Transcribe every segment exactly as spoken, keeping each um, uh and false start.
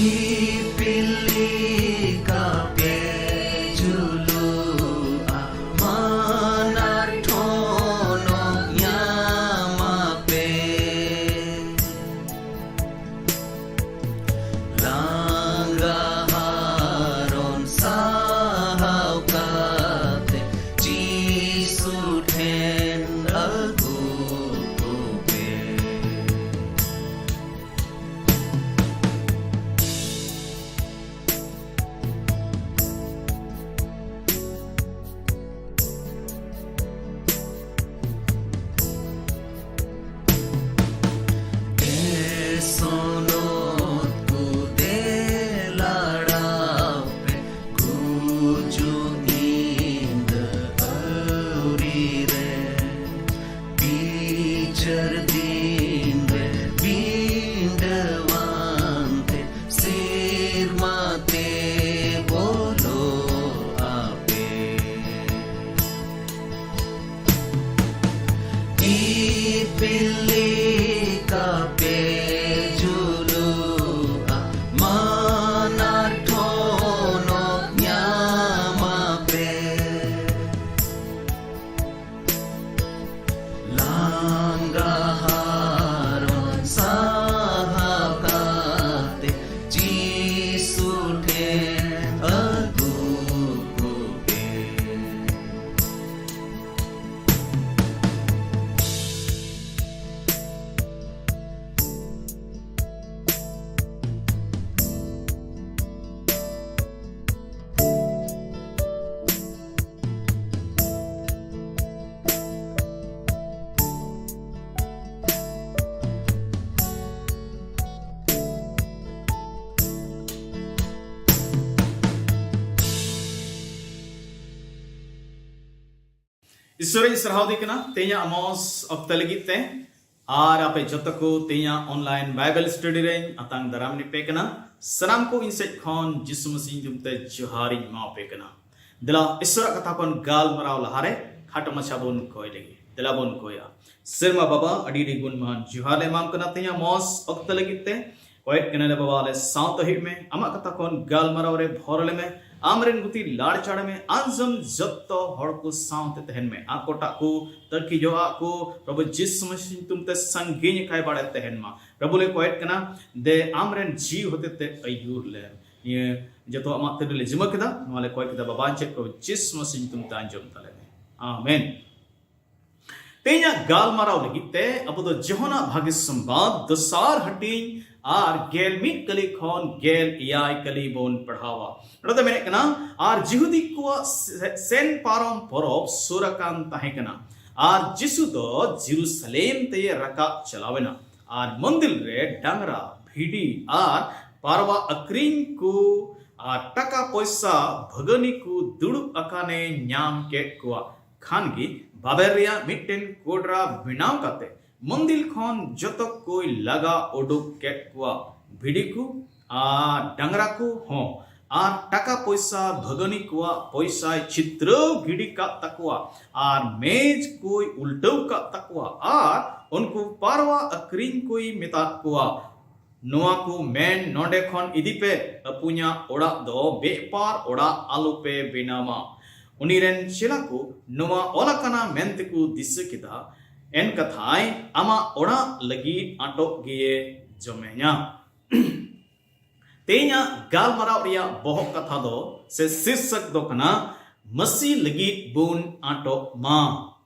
ᱤᱯᱤᱞ ᱞᱮᱠᱟᱯᱮ ᱡᱩᱞᱩᱜᱼᱟ, ᱢᱟᱱᱟᱨ ᱴᱷᱚᱱᱚᱜ ᱧᱟᱢᱟᱯᱮ᱾ ᱞᱟᱸᱜᱟ ᱦᱟᱨᱚᱱ ᱥᱟᱦᱟᱣ ᱠᱟᱛᱮ ᱡᱤᱥᱩ ᱴᱷᱮᱱ ᱟᱹᱜᱩ ᱠᱚᱯᱮ᱾ ᱮ ᱥᱚᱱᱚᱛ ᱠᱚ ᱫᱮᱞᱟᱲᱟᱣ ᱯᱮ, ᱜᱩᱡᱩᱜ ᱧᱤᱫᱟᱹ ᱟᱹᱣᱨᱤ ᱨᱮ, ᱵᱤᱪᱟᱹᱨ ᱫᱤᱱ ᱨᱮ ᱵᱤᱸᱰᱟᱹᱣᱟᱱ ᱛᱮ ᱥᱮᱨᱢᱟ ᱛᱮ ᱵᱚᱞᱚᱜ ᱟᱯᱮ᱾ ᱤᱯᱤᱞ ᱞᱮᱠᱟ ᱯᱮ ᱡᱩᱞᱩᱜᱼᱟ, ᱢᱟᱱᱟᱨ ᱴᱷᱚᱱᱚᱜ ᱧᱟᱢᱟᱯᱮ᱾ ᱞᱟᱸᱜᱟ ᱦᱟᱨᱚᱱ ᱥᱟᱦᱟ ᱠᱟᱛᱮ ᱡᱤᱥᱩ ᱴᱷᱮᱱ ᱟᱹᱜᱩ ᱠᱚᱯᱮ᱾ ᱤᱥᱥᱚᱨᱤᱧ ᱥᱟᱨᱦᱟᱣ ᱫᱮ ᱠᱟᱱᱟ ᱛᱮᱦᱮᱧᱟᱜ ᱢᱚᱡᱽ ᱚᱠᱛᱚ ᱞᱟᱹᱜᱤᱫ ᱛᱮ᱾ ᱟᱨ ᱟᱯᱮ ᱡᱚᱛᱚ ᱠᱚ ᱛᱮᱦᱮᱧᱟᱜ online Bible study ᱨᱮᱧ ᱟᱛᱟᱝ ᱫᱟᱨᱟᱢ ᱯᱮ ᱠᱟᱱᱟ᱾ ᱥᱟᱱᱟᱢ ᱠᱚ ᱤᱧ ᱥᱮᱫ ᱠᱷᱚᱱ ᱡᱤᱥᱩ ᱢᱟᱥᱤ ᱧᱩᱛᱩᱢ ᱛᱮ ᱡᱚᱦᱟᱨᱤᱧ ᱮᱢᱟ ᱯᱮ ᱠᱟᱱᱟ᱾ ᱫᱮᱞᱟ ᱤᱥᱥᱚᱨᱟᱜ ᱠᱟᱛᱷᱟ ᱠᱷᱚᱱ ᱜᱟᱞᱢᱟᱨᱟᱣ ᱞᱟᱦᱟᱨᱮ ᱠᱷᱟᱴᱚ ᱢᱟᱪᱷᱟ ᱵᱚᱱ ᱠᱚᱭ ᱞᱮᱜᱮ᱾ ᱫᱮᱞᱟ ᱵᱚᱱ ᱠᱚᱭᱟ᱾ ᱥᱮᱨᱢᱟ ᱵᱟᱵᱟ, ᱟᱹᱰᱤ ᱟᱹᱰᱤ ᱜᱩᱱ ᱢᱟᱱ ᱡᱚᱦᱟᱨ ᱞᱮ ᱮᱢᱟᱢ ᱠᱟᱱᱟ ᱛᱮᱦᱮᱧᱟᱜ ᱢᱚᱡᱽ ᱚᱠᱛᱚ ᱞᱟᱹᱜᱤᱫ ᱛᱮ᱾ ᱠᱚᱭᱮᱫ ᱠᱟᱱᱟᱞᱮ ᱵᱟᱵᱟ, ᱟᱞᱮ ᱥᱟᱶᱛᱮ ᱦᱩᱭᱩᱜ ᱢᱮ, ᱟᱢᱟᱜ ᱠᱟᱛᱷᱟ ᱠᱷᱚᱱ ᱜᱟᱞᱢᱟᱨᱟᱣ ᱨᱮ ᱵᱷᱚᱨ ᱞᱮᱢᱮ, ᱟᱢᱨᱮᱱ ᱜᱩᱛᱤ ᱞᱟᱲᱪᱟᱲ ᱢᱮ, ᱟᱸᱡᱚᱢ ᱡᱚᱛᱚ ᱦᱚᱲ ᱠᱚ ᱥᱟᱶᱛᱮ ᱛᱟᱦᱮᱱ ᱢᱮ᱾ ᱟᱠᱚᱴᱟᱜ ᱠᱚ, ᱛᱟᱹᱠᱤᱡᱚᱜ ᱟᱜ ᱠᱚ, ᱯᱨᱚᱵᱷᱩ ᱡᱤᱥᱩ ᱢᱟᱥᱤ ᱧᱩᱛᱩᱢ ᱛᱮ ᱥᱟᱺᱜᱤᱧ ᱠᱷᱟᱭ ᱵᱟᱲᱮ ᱛᱟᱦᱮᱱ ᱢᱟ᱾ ᱯᱨᱚᱵᱷᱩ ᱞᱮ ᱠᱚᱭᱮᱫ ᱠᱟᱱᱟ, ᱫᱮ ᱟᱢᱨᱮᱱ ᱡᱤᱣᱤ ᱦᱚᱛᱮ ᱛᱮ ᱟᱹᱭᱩᱨ ᱞᱮᱢ᱾ ᱱᱤᱭᱟᱹ ᱡᱚᱛᱚ ᱟᱢᱟᱜ ᱛᱤᱨᱮ ᱞᱮ ᱡᱤᱢᱟᱹ ᱠᱮᱫᱟ, ᱱᱚᱣᱟ ᱞᱮ ᱠᱚᱭ ᱠᱮᱫᱟ ᱵᱟᱵᱟ ᱟᱢ ᱪᱮᱫ ᱠᱚ ᱡᱤᱥᱩ ᱢᱟᱥᱤ ᱧᱩᱛᱩᱢ ᱛᱮ ᱟᱸᱡᱚᱢ ᱛᱟᱞᱮ ᱢᱮ᱾ ᱟᱢᱮᱱ᱾ ᱛᱮᱦᱮᱧᱟᱜ ᱜᱟᱞᱢᱟᱨᱟᱣ ᱞᱟᱹᱜᱤᱫ ᱛᱮ ᱟᱵᱚ ᱫᱚ ᱡᱚᱦᱚᱱᱟᱜ ᱵᱷᱟᱜᱮ ᱥᱚᱢᱵᱟᱫ ᱫᱚᱥᱟᱨ ᱦᱟᱹᱴᱤᱧ ᱟᱨ ᱜᱮᱞ ᱢᱤᱫ ᱠᱟᱹᱞᱤ ᱠᱷᱚᱱ ᱜᱮᱞ ᱮᱭᱟᱭ ᱠᱟᱹᱞᱤ ᱵᱚᱱ ᱯᱟᱲᱦᱟᱣᱟ᱾ ᱱᱚᱰᱮ ᱫᱚ ᱢᱮᱱᱮᱫ ᱠᱟᱱᱟ, ᱟᱨ ᱡᱤᱦᱩᱫᱤ ᱠᱚᱣᱟᱜ ᱥᱮ-, ᱥᱮᱱ ᱯᱟᱨᱚᱢ ᱯᱚᱨᱚᱵᱽ ᱥᱩᱨ ᱟᱠᱟᱱ ᱛᱟᱦᱮᱸ ᱠᱟᱱᱟ, ᱟᱨ ᱡᱤᱥᱩ ᱫᱚ ᱡᱮᱨᱩᱥᱟᱞᱮᱢ ᱛᱮᱭ ᱨᱟᱠᱟᱵ ᱪᱟᱞᱟᱣ ᱮᱱᱟ, ᱟᱨ ᱢᱚᱱᱫᱤᱨ ᱨᱮ ᱰᱟᱝᱨᱟ, ᱵᱷᱤᱰᱤ ᱟᱨ ᱯᱟᱨᱣᱟ ᱟᱹᱠᱷᱨᱤᱧ ᱠᱚ ᱟᱨ ᱴᱟᱠᱟ ᱯᱚᱭᱥᱟ ᱵᱷᱟᱹᱜᱟᱹᱱᱤ ᱠᱚ ᱫᱩᱲᱩᱵ ᱟᱠᱟᱱᱮ ᱧᱟᱢ ᱠᱮᱫ ᱠᱚᱣᱟ᱾ ᱠᱷᱟᱱ ᱜᱮ ᱵᱟᱵᱮᱨ ᱨᱮᱭᱟᱜ ᱢᱤᱫᱴᱮᱱ ᱠᱚᱰᱨᱟ ᱵᱮᱱᱟᱣ ᱠᱟᱛᱮ ᱢᱚᱱᱫᱤᱨ ᱠᱷᱚᱱ ᱡᱚᱛᱚ ᱠᱚᱭ ᱞᱟᱜᱟ ᱩᱰᱩᱠ ᱠᱮᱫ ᱠᱚᱣᱟ, ᱵᱷᱤᱰᱤ ᱠᱚ ᱟᱨ ᱰᱟᱝᱨᱟ ᱠᱚ ᱦᱚᱸ, ᱟᱨ ᱴᱟᱠᱟ ᱯᱚᱭᱥᱟ ᱵᱷᱟᱹᱜᱟᱹᱱᱤ ᱠᱚᱣᱟᱜ ᱯᱚᱭᱥᱟᱭ ᱪᱷᱤᱛᱨᱟᱹᱣ ᱜᱤᱰᱤ ᱠᱟᱜ ᱛᱟᱠᱚᱣᱟ, ᱟᱨ ᱢᱮᱡᱽ ᱠᱚᱭ ᱩᱞᱴᱟᱹᱣ ᱠᱟᱜ ᱛᱟᱠᱚᱣᱟ, ᱟᱨ ᱩᱱᱠᱩ ᱯᱟᱨᱣᱟ ᱟᱹᱠᱷᱨᱤᱧ ᱠᱚᱭ ᱢᱮᱛᱟᱫ ᱠᱚᱣᱟ, ᱱᱚᱣᱟ ᱠᱚ ᱢᱮᱱ ᱱᱚᱰᱮ ᱠᱷᱚᱱ ᱤᱫᱤ ᱯᱮ, ᱟᱹᱯᱩᱧᱟᱜ ᱚᱲᱟᱜ ᱫᱚ ᱵᱮᱯᱟᱨ ᱚᱲᱟᱜ ᱟᱞᱚᱯᱮ ᱵᱮᱱᱟᱣᱟ᱾ ᱩᱱᱤ ᱨᱮᱱ ᱪᱮᱞᱟ ᱠᱚ ᱱᱚᱣᱟ ᱚᱞ ᱟᱠᱟᱱᱟ ᱢᱮᱱᱛᱮ ᱠᱚ ᱫᱤᱥᱟᱹ ᱠᱮᱫᱟ, ᱮᱱ ᱠᱟᱛᱷᱟᱭ ᱟᱢᱟᱜ ᱚᱲᱟᱜ ᱞᱟᱹᱜᱤᱫ ᱟᱴᱚᱜ ᱜᱮᱭᱮ ᱡᱚᱢᱮᱧᱟ᱾ ᱛᱮᱦᱮᱧᱟᱜ ᱜᱟᱞᱢᱟᱨᱟᱣ ᱨᱮᱭᱟᱜ ᱵᱚᱦᱚᱜ ᱠᱟᱛᱷᱟ ᱫᱚ ᱥᱮ ᱥᱤᱨᱥᱟᱹᱠ ᱫᱚ ᱠᱟᱱᱟ, ᱢᱟᱹᱥᱤ ᱞᱟᱹᱜᱤᱫ ᱵᱚᱱ ᱟᱴᱚᱜ ᱢᱟ᱾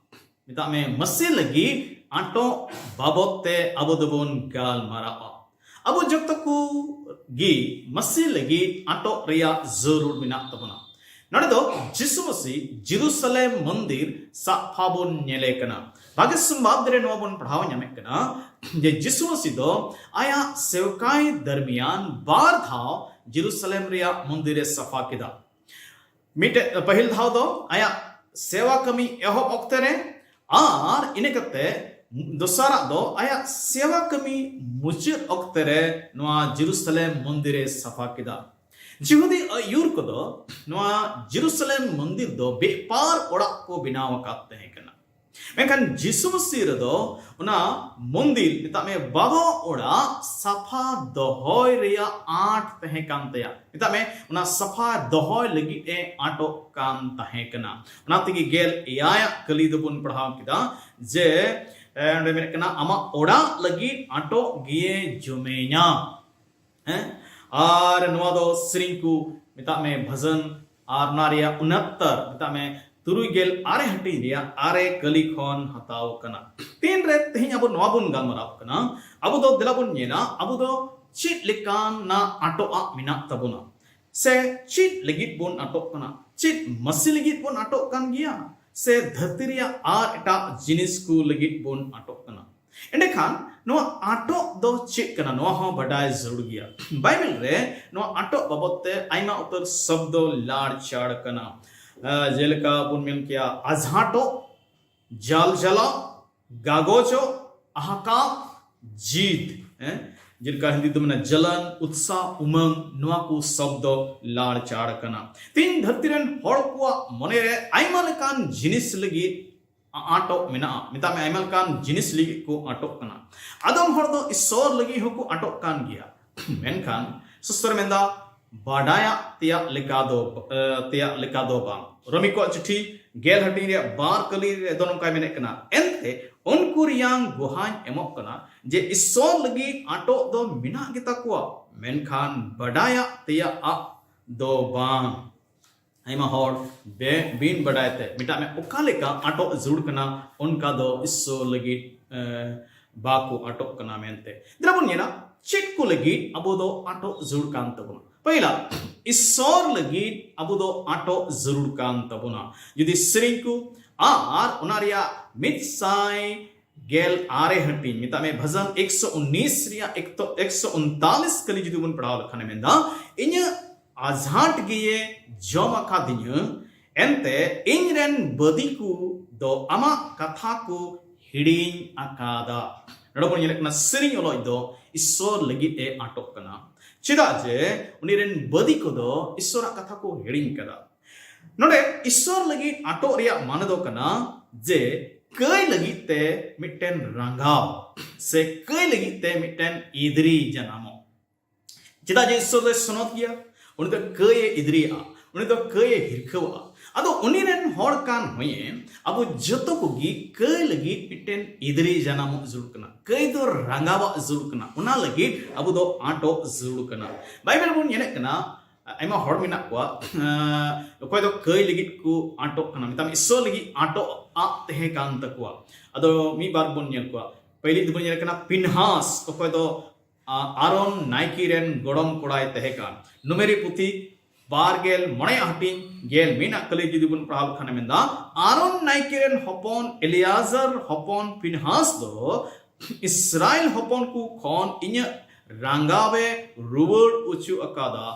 ᱢᱮᱛᱟᱜ ᱢᱮ, ᱢᱟᱹᱥᱤ ᱞᱟᱹᱜᱤᱫ ᱟᱴᱚᱜ ᱵᱟᱵᱚᱫ ᱛᱮ ᱟᱵᱚ ᱫᱚᱵᱚᱱ ᱜᱟᱞᱢᱟᱨᱟᱣᱟ᱾ ᱟᱵᱚ ᱡᱚᱛᱚ ᱠᱚ ᱜᱮ ᱢᱟᱹᱥᱤ ᱞᱟᱹᱜᱤᱫ ᱟᱴᱚᱜ ᱨᱮᱭᱟᱜ ᱡᱟᱹᱨᱩᱲ ᱢᱮᱱᱟᱜ ᱛᱟᱵᱚᱱᱟ᱾ ᱱᱚᱰᱮ ᱫᱚ ᱡᱤᱥᱩ ᱢᱟᱹᱥᱤ ᱡᱮᱨᱩᱥᱟᱞᱮᱢ ᱢᱚᱱᱫᱤᱨ ᱥᱟᱯᱷᱟ ᱵᱚᱱ ᱧᱮᱞᱮ ᱠᱟᱱᱟ᱾ ᱵᱷᱟᱜᱮ ᱥᱚᱢᱵᱟᱫ ᱨᱮ ᱱᱚᱣᱟ ᱵᱚᱱ ᱯᱟᱲᱦᱟᱣ ᱧᱟᱢᱮᱫ ᱠᱟᱱᱟ ᱡᱮ ᱡᱤᱥᱩ ᱢᱟᱹᱥᱤ ᱫᱚ ᱟᱭᱟᱜ ᱥᱮᱣᱠᱟᱭ ᱫᱟᱨᱢᱤᱭᱟᱱ ᱵᱟᱨ ᱫᱷᱟᱣ ᱡᱮᱨᱩᱥᱟᱞᱮᱢ ᱨᱮᱭᱟᱜ ᱢᱚᱱᱫᱤᱨ ᱮ ᱥᱟᱯᱷᱟ ᱠᱮᱫᱟ᱾ ᱢᱤᱫᱴᱮᱡ, ᱯᱟᱹᱦᱤᱞ ᱫᱷᱟᱣ ᱫᱚ ᱟᱭᱟᱜ ᱥᱮᱣᱟ ᱠᱟᱹᱢᱤ ᱮᱦᱚᱵ ᱚᱠᱛᱮ ᱨᱮ, ᱟᱨ ᱤᱱᱟᱹ ᱠᱟᱛᱮ ᱫᱚᱥᱟᱨᱟᱜ ᱫᱚ ᱟᱭᱟᱜ ᱥᱮᱣᱟ ᱠᱟᱹᱢᱤ ᱢᱩᱪᱟᱹᱫ ᱚᱠᱛᱮ ᱨᱮ ᱱᱚᱣᱟ ᱡᱮᱨᱩᱥᱟᱞᱮᱢ ᱢᱚᱱᱫᱤᱨ ᱮ ᱥᱟᱯᱷᱟ ᱠᱮᱫᱟ᱾ ᱡᱤᱦᱩᱫᱤ ᱟᱹᱭᱩᱨ ᱠᱚᱫᱚ ᱱᱚᱣᱟ ᱡᱮᱨᱩᱥᱟᱞᱮᱢ ᱢᱚᱱᱫᱤᱨ ᱫᱚ ᱵᱮᱯᱟᱨ ᱚᱲᱟᱜ ᱠᱚ ᱵᱮᱱᱟᱣ ᱟᱠᱟᱫ ᱛᱟᱦᱮᱸ ᱠᱟᱱᱟ᱾ ᱢᱮᱱᱠᱷᱟᱱ ᱡᱤᱥᱩ ᱢᱟᱹᱥᱤ ᱨᱮᱫᱚ ᱚᱱᱟ ᱢᱚᱱᱫᱤᱨ, ᱢᱮᱛᱟᱜ ᱢᱮ, ᱵᱟᱵᱟ ᱚᱲᱟᱜ ᱥᱟᱯᱷᱟ ᱫᱚᱦᱚᱭ ᱨᱮᱭᱟᱜ ᱟᱸᱴ ᱛᱟᱦᱮᱸ ᱠᱟᱱ ᱛᱟᱭᱟ᱾ ᱢᱮᱛᱟᱜ ᱢᱮ, ᱚᱱᱟ ᱥᱟᱯᱷᱟ ᱫᱚᱦᱚᱭ ᱞᱟᱹᱜᱤᱫ ᱮ ᱟᱸᱴᱚᱜ ᱠᱟᱱ ᱛᱟᱦᱮᱸ ᱠᱟᱱᱟ᱾ ᱚᱱᱟ ᱛᱮᱜᱮ ᱜᱮᱞ ᱮᱭᱟᱭ ᱟᱜ ᱠᱟᱹᱞᱤ ᱫᱚᱵᱚᱱ ᱯᱟᱲᱦᱟᱣ ᱠᱮᱫᱟ ᱡᱮ, ᱮ, ᱚᱸᱰᱮ ᱢᱮᱱᱮᱫ ᱠᱟᱱᱟ, "ᱟᱢᱟᱜ ᱚᱲᱟᱜ ᱞᱟᱹᱜᱤᱫ ᱟᱸᱴᱚᱜ ᱜᱮᱭᱮ ᱡᱚᱢᱮᱧᱟ᱾" ᱦᱮᱸ? ᱟᱨ ᱱᱚᱣᱟ ᱫᱚ ᱥᱮᱨᱮᱧ ᱠᱚ, ᱢᱮᱛᱟᱜ ᱢᱮ, ᱵᱷᱟᱡᱟᱱ, ᱟᱨ ᱚᱱᱟ ᱨᱮᱭᱟᱜ ᱩᱱᱟᱛᱛᱟᱨ, ᱢᱮᱛᱟᱜ ᱢᱮ, ᱛᱩᱨᱩᱭ ᱜᱮᱞ ᱟᱨᱮ ᱦᱟᱹᱴᱤᱧ ᱨᱮᱭᱟᱜ ᱟᱨᱮ ᱠᱟᱹᱞᱤ ᱠᱷᱚᱱ ᱦᱟᱛᱟᱣ ᱠᱟᱱᱟ᱾ ᱛᱤᱱᱨᱮ ᱛᱮᱦᱮᱧ ᱟᱵᱚ ᱱᱚᱣᱟ ᱵᱚᱱ ᱜᱟᱞᱢᱟᱨᱟᱣ ᱠᱟᱱᱟ, ᱟᱵᱚ ᱫᱚ ᱫᱮᱞᱟ ᱵᱚᱱ ᱧᱮᱞᱟ, ᱟᱵᱚ ᱫᱚ ᱪᱮᱫ ᱞᱮᱠᱟᱱᱟᱜ ᱟᱸᱴᱚᱜ ᱟᱜ ᱢᱮᱱᱟᱜ ᱛᱟᱵᱚᱱᱟ, ᱥᱮ ᱪᱮᱫ ᱞᱟᱹᱜᱤᱫ ᱵᱚᱱ ᱟᱸᱴᱚᱜ ᱠᱟᱱᱟ? ᱪᱮᱫ ᱢᱟᱹᱥᱤ ᱞᱟᱹᱜᱤᱫ ᱵᱚᱱ ᱟᱸᱴᱚᱜ ᱠᱟᱱ ᱜᱮᱭᱟ, ᱥᱮ ᱫᱷᱟᱹᱨᱛᱤ ᱨᱮᱭᱟᱜ ᱟᱨ ᱮᱴᱟᱜ ᱡᱤᱱᱤᱥ ᱠᱚ ᱞᱟᱹᱜᱤᱫ ᱵᱚᱱ ᱟᱸᱴᱚᱜ ᱠᱟᱱᱟ? ᱮᱸᱰᱮᱠᱷᱟᱱ ᱱᱚᱣᱟ ᱟᱸᱴᱚᱜ ᱫᱚ ᱪᱮᱫ ᱠᱟᱱᱟ, ᱱᱚᱣᱟ ᱦᱚᱸ ᱵᱟᱰᱟᱭ ᱡᱟᱹᱨᱩᱲ ᱜᱮᱭᱟ᱾ ᱵᱟᱭᱵᱮᱞ ᱨᱮ ᱱᱚᱣᱟ ᱟᱸᱴᱚᱜ ᱵᱟᱵᱚᱫ ᱛᱮ ᱟᱭᱢᱟ ᱩᱛᱟᱹᱨ ᱥᱚᱵᱫᱚ ᱞᱟᱲ ᱪᱟᱲ ᱠᱟᱱᱟ᱾ ᱟᱸ, ᱡᱮᱞᱮᱠᱟ ᱵᱚᱱ ᱢᱮᱱ ᱠᱮᱭᱟ, ᱟᱡᱷᱟᱸᱴᱚᱜ, ᱡᱟᱞᱡᱟᱞᱟ, ᱜᱟᱜᱚᱡᱚᱜ, ᱟᱦᱟᱠᱟ, ᱡᱤᱫ, ᱦᱮᱸ? ᱡᱮᱞᱮᱠᱟ ᱦᱤᱱᱫᱤ ᱫᱚ ᱢᱮᱱᱟ ᱡᱟᱞᱟᱱ, ᱩᱛᱥᱟᱦ, ᱩᱢᱟᱝ, ᱱᱚᱣᱟ ᱠᱚ ᱥᱚᱵᱫᱚ ᱞᱟᱲ ᱪᱟᱲ ᱠᱟᱱᱟ᱾ ᱛᱮᱦᱮᱧ ᱫᱷᱟᱹᱨᱛᱤ ᱨᱮᱱ ᱦᱚᱲ ᱠᱚᱣᱟᱜ ᱢᱚᱱᱮ ᱨᱮ ᱟᱭᱢᱟ ᱞᱮᱠᱟᱱ ᱡᱤᱱᱤᱥ ᱞᱟᱹᱜᱤᱫ ᱟ-, ᱟᱸᱴᱚᱜ ᱢᱮᱱᱟᱜᱼᱟ᱾ ᱢᱮᱛᱟᱜ ᱢᱮ, ᱟᱭᱢᱟ ᱞᱮᱠᱟᱱ ᱡᱤᱱᱤᱥ ᱞᱟᱹᱜᱤᱫ ᱠᱚ ᱟᱸᱴᱚᱜ ᱠᱟᱱᱟ᱾ ᱟᱫᱚᱢ ᱦᱚᱲ ᱫᱚ ᱤᱥᱥᱚᱨ ᱞᱟᱹᱜᱤᱫ ᱦᱚᱸᱠᱚ ᱟᱸᱴᱚᱜ ᱠᱟᱱ ᱜᱮᱭᱟ᱾ ᱢᱮᱱᱠᱷᱟᱱ ᱥᱚᱥᱛᱚᱨ ᱢᱮᱱᱫᱟ, ᱵᱟᱰᱟᱭᱟᱜ ᱛᱮᱭᱟᱜ ᱞᱮᱠᱟ ᱫᱚ, ᱮ, ᱛᱮᱭᱟᱜ ᱞᱮᱠᱟ ᱫᱚ ᱵᱟᱝ᱾ ᱨᱳᱢᱤ ᱠᱚᱣᱟᱜ ᱪᱤᱴᱷᱤ ᱜᱮᱞ ᱦᱟᱹᱴᱤᱧ ᱨᱮᱭᱟᱜ ᱵᱟᱨ ᱠᱟᱹᱞᱤ ᱨᱮ ᱫᱚ ᱱᱚᱝᱠᱟᱭ ᱢᱮᱱᱮᱫ ᱠᱟᱱᱟ, "ᱮᱱᱛᱮ ᱩᱱᱠᱩ ᱨᱮᱭᱟᱝ ᱜᱚᱦᱟᱧ ᱮᱢᱚᱜ ᱠᱟᱱᱟ ᱡᱮ ᱤᱥᱥᱚᱨ ᱞᱟᱹᱜᱤᱫ ᱟᱸᱴᱚᱜ ᱫᱚ ᱢᱮᱱᱟᱜ ᱜᱮᱛᱟ ᱠᱚᱣᱟ, ᱢᱮᱱᱠᱷᱟᱱ ᱵᱟᱰᱟᱭᱟᱜ ᱛᱮᱭᱟᱜ ᱟᱜ ᱫᱚ ᱵᱟᱝ᱾" ᱟᱭᱢᱟ ᱦᱚᱲ ᱵᱮ-, ᱵᱤᱱ ᱵᱟᱰᱟᱭ ᱛᱮ ᱢᱮᱛᱟᱜ ᱢᱮ ᱚᱠᱟ ᱞᱮᱠᱟ ᱟᱸᱴᱚᱜ ᱡᱟᱹᱨᱩᱲ ᱠᱟᱱᱟ, ᱚᱱᱠᱟ ᱫᱚ ᱤᱥᱥᱚᱨ ᱞᱟᱹᱜᱤᱫ, ᱮ, ᱵᱟᱠᱚ ᱟᱸᱴᱚᱜ ᱠᱟᱱᱟ ᱢᱮᱱᱛᱮ᱾ ᱫᱮᱞᱟ ᱵᱚᱱ ᱧᱮᱞᱟ, ᱪᱮᱫ ᱠᱚ ᱞᱟᱹᱜᱤᱫ ᱟᱵᱚ ᱫᱚ ᱟᱸᱴᱚᱜ ᱡᱟᱹᱨᱩᱲ ᱠᱟᱱ ᱛᱟᱵᱚᱱᱟ? ᱯᱚᱭᱞᱟ, ᱤᱥᱥᱚᱨ ᱞᱟᱹᱜᱤᱫ ᱟᱵᱚ ᱫᱚ ᱟᱸᱴᱚᱜ ᱡᱟᱹᱨᱩᱲ ᱠᱟᱱ ᱛᱟᱵᱚᱱᱟ᱾ ᱡᱩᱫᱤ ᱥᱮᱨᱮᱧ ᱠᱚ ᱟᱨ ᱚᱱᱟ ᱨᱮᱭᱟᱜ ᱢᱤᱫ ᱥᱟᱭ ᱜᱮᱞ ᱟᱨᱮ ᱦᱟᱹᱴᱤᱧ, ᱢᱮᱛᱟᱜ ᱢᱮ, ᱵᱷᱟᱡᱟᱱ ᱮᱠᱥᱚ ᱩᱱᱤᱥ ᱨᱮᱭᱟᱜ ᱮᱠᱛᱚ-, ᱮᱠᱥᱚ ᱩᱱᱛᱟᱞᱤᱥ ᱠᱟᱹᱞᱤ ᱡᱩᱫᱤ ᱵᱚᱱ ᱯᱟᱲᱦᱟᱣ ᱞᱮᱠᱷᱟᱱᱮ ᱢᱮᱱᱫᱟ, "ᱤᱧᱟᱹᱜ ᱟᱡᱷᱟᱸᱴ ᱜᱮᱭᱮ ᱡᱚᱢ ᱟᱠᱟᱫᱤᱧᱟᱹ, ᱮᱱᱛᱮ ᱤᱧ ᱨᱮᱱ ᱵᱟᱹᱫᱤ ᱠᱚ ᱫᱚ ᱟᱢᱟᱜ ᱠᱟᱛᱷᱟ ᱠᱚ ᱦᱤᱲᱤᱧ ᱟᱠᱟᱫᱟ᱾" ᱱᱚᱰᱮ ᱵᱚᱱ ᱧᱮᱞᱮᱫ ᱠᱟᱱᱟ, ᱥᱮᱨᱮᱧ ᱚᱞᱚᱡ ᱫᱚ ᱤᱥᱥᱚᱨ ᱞᱟᱹᱜᱤᱫ ᱮ ᱟᱸᱴᱚᱜ ᱠᱟᱱᱟ᱾ ᱪᱮᱫᱟᱜ ᱡᱮ ᱩᱱᱤ ᱨᱮᱱ ᱵᱟᱹᱫᱤ ᱠᱚᱫᱚ ᱤᱥᱥᱚᱨᱟᱜ ᱠᱟᱛᱷᱟ ᱠᱚ ᱦᱤᱲᱤᱧ ᱠᱟᱫᱟ᱾ ᱱᱚᱰᱮ ᱤᱥᱥᱚᱨ ᱞᱟᱹᱜᱤᱫ ᱟᱸᱴᱚᱜ ᱨᱮᱭᱟᱜ ᱢᱟᱱᱮ ᱫᱚ ᱠᱟᱱᱟ ᱡᱮ ᱠᱟᱹᱭ ᱞᱟᱹᱜᱤᱫ ᱛᱮ ᱢᱤᱫᱴᱮᱱ ᱨᱟᱸᱜᱟᱣ ᱥᱮ ᱠᱟᱹᱭ ᱞᱟᱹᱜᱤᱫ ᱛᱮ ᱢᱤᱫᱴᱮᱱ ᱤᱫᱽᱨᱤ ᱡᱟᱱᱟᱢᱚᱜ᱾ ᱪᱮᱫᱟᱜ ᱡᱮ ᱤᱥᱥᱚᱨ ᱫᱚᱭ ᱥᱚᱱᱚᱛ ᱜᱮᱭᱟ, ᱩᱱᱤ ᱫᱚ ᱠᱟᱹᱭ ᱮ ᱤᱫᱽᱨᱤᱭᱟᱜᱼᱟ, ᱩᱱᱤ ᱫᱚ ᱠᱟᱹᱭ ᱮ ᱦᱤᱨᱠᱷᱟᱹᱣᱟᱜᱼᱟ᱾ ᱟᱫᱚ ᱩᱱᱤ ᱨᱮᱱ ᱦᱚᱲ ᱠᱟᱱ ᱦᱚᱭᱮ ᱟᱵᱚ ᱡᱚᱛᱚ ᱠᱚᱜᱮ ᱠᱟᱹᱭ ᱞᱟᱹᱜᱤᱫ ᱢᱤᱫᱴᱮᱱ ᱤᱫᱽᱨᱤ ᱡᱟᱱᱟᱢᱚᱜ ᱡᱟᱹᱨᱩᱲ ᱠᱟᱱᱟ, ᱠᱟᱹᱭ ᱫᱚ ᱨᱟᱸᱜᱟᱣᱟᱜ ᱡᱟᱹᱨᱩᱲ ᱠᱟᱱᱟ᱾ ᱚᱱᱟ ᱞᱟᱹᱜᱤᱫ ᱟᱵᱚ ᱫᱚ ᱟᱸᱴᱚᱜ ᱡᱟᱹᱨᱩᱲ ᱠᱟᱱᱟ᱾ ᱵᱟᱭᱵᱮᱞ ᱵᱚᱱ ᱧᱮᱞᱮᱫ ᱠᱟᱱᱟ, ᱟᱭᱢᱟ ᱦᱚᱲ ᱢᱮᱱᱟᱜ ᱠᱚᱣᱟ, ᱚᱠᱚᱭ ᱫᱚ ᱠᱟᱹᱭ ᱞᱟᱹᱜᱤᱫ ᱠᱚ ᱟᱸᱴᱚᱜ ᱠᱟᱱᱟ, ᱢᱮᱛᱟᱢ ᱤᱥᱥᱚᱨ ᱞᱟᱹᱜᱤᱫ ᱟᱸᱴᱚᱜ ᱟᱜ ᱛᱟᱦᱮᱸ ᱠᱟᱱ ᱛᱟᱠᱚᱣᱟ᱾ ᱟᱫᱚ ᱢᱤᱫ ᱵᱟᱨ ᱵᱚᱱ ᱧᱮᱞ ᱠᱚᱣᱟ᱾ ᱯᱟᱹᱭᱞᱤ ᱫᱚᱵᱚᱱ ᱧᱮᱞ ᱠᱟᱱᱟ ᱯᱤᱱᱦᱟᱥ, ᱚᱠᱚᱭ ᱫᱚ ᱟ, ᱟᱨᱚᱱ ᱱᱟᱭᱠᱮ ᱨᱮᱱ ᱜᱚᱲᱚᱢ ᱠᱚᱲᱟᱭ ᱛᱟᱦᱮᱸ ᱠᱟᱱ᱾ ᱱᱩᱢᱮᱨᱤ ᱯᱩᱛᱷᱤ ᱵᱟᱨ ᱜᱮᱞ ᱢᱚᱬᱮ ᱦᱟᱹᱴᱤᱧ ᱜᱮᱞ ᱢᱤᱫ ᱟᱜ ᱠᱟᱹᱞᱤ ᱡᱩᱫᱤ ᱵᱚᱱ ᱯᱟᱲᱦᱟᱣ ᱞᱮᱠᱷᱟᱱ ᱢᱮᱱᱫᱟ, ᱟᱨᱚᱱ ᱱᱟᱭᱠᱮ ᱨᱮᱱ ᱦᱚᱯᱚᱱ ᱮᱞᱤᱭᱟᱡᱟᱨ ᱦᱚᱯᱚᱱ ᱯᱤᱱᱦᱟᱥ ᱫᱚ ᱤᱥᱨᱟᱭᱮᱞ ᱦᱚᱯᱚᱱ ᱠᱚ ᱠᱷᱚᱱ ᱤᱧᱟᱹᱜ ᱨᱟᱸᱜᱟᱣᱮ ᱨᱩᱣᱟᱹᱲ ᱚᱪᱚ ᱟᱠᱟᱫᱟ᱾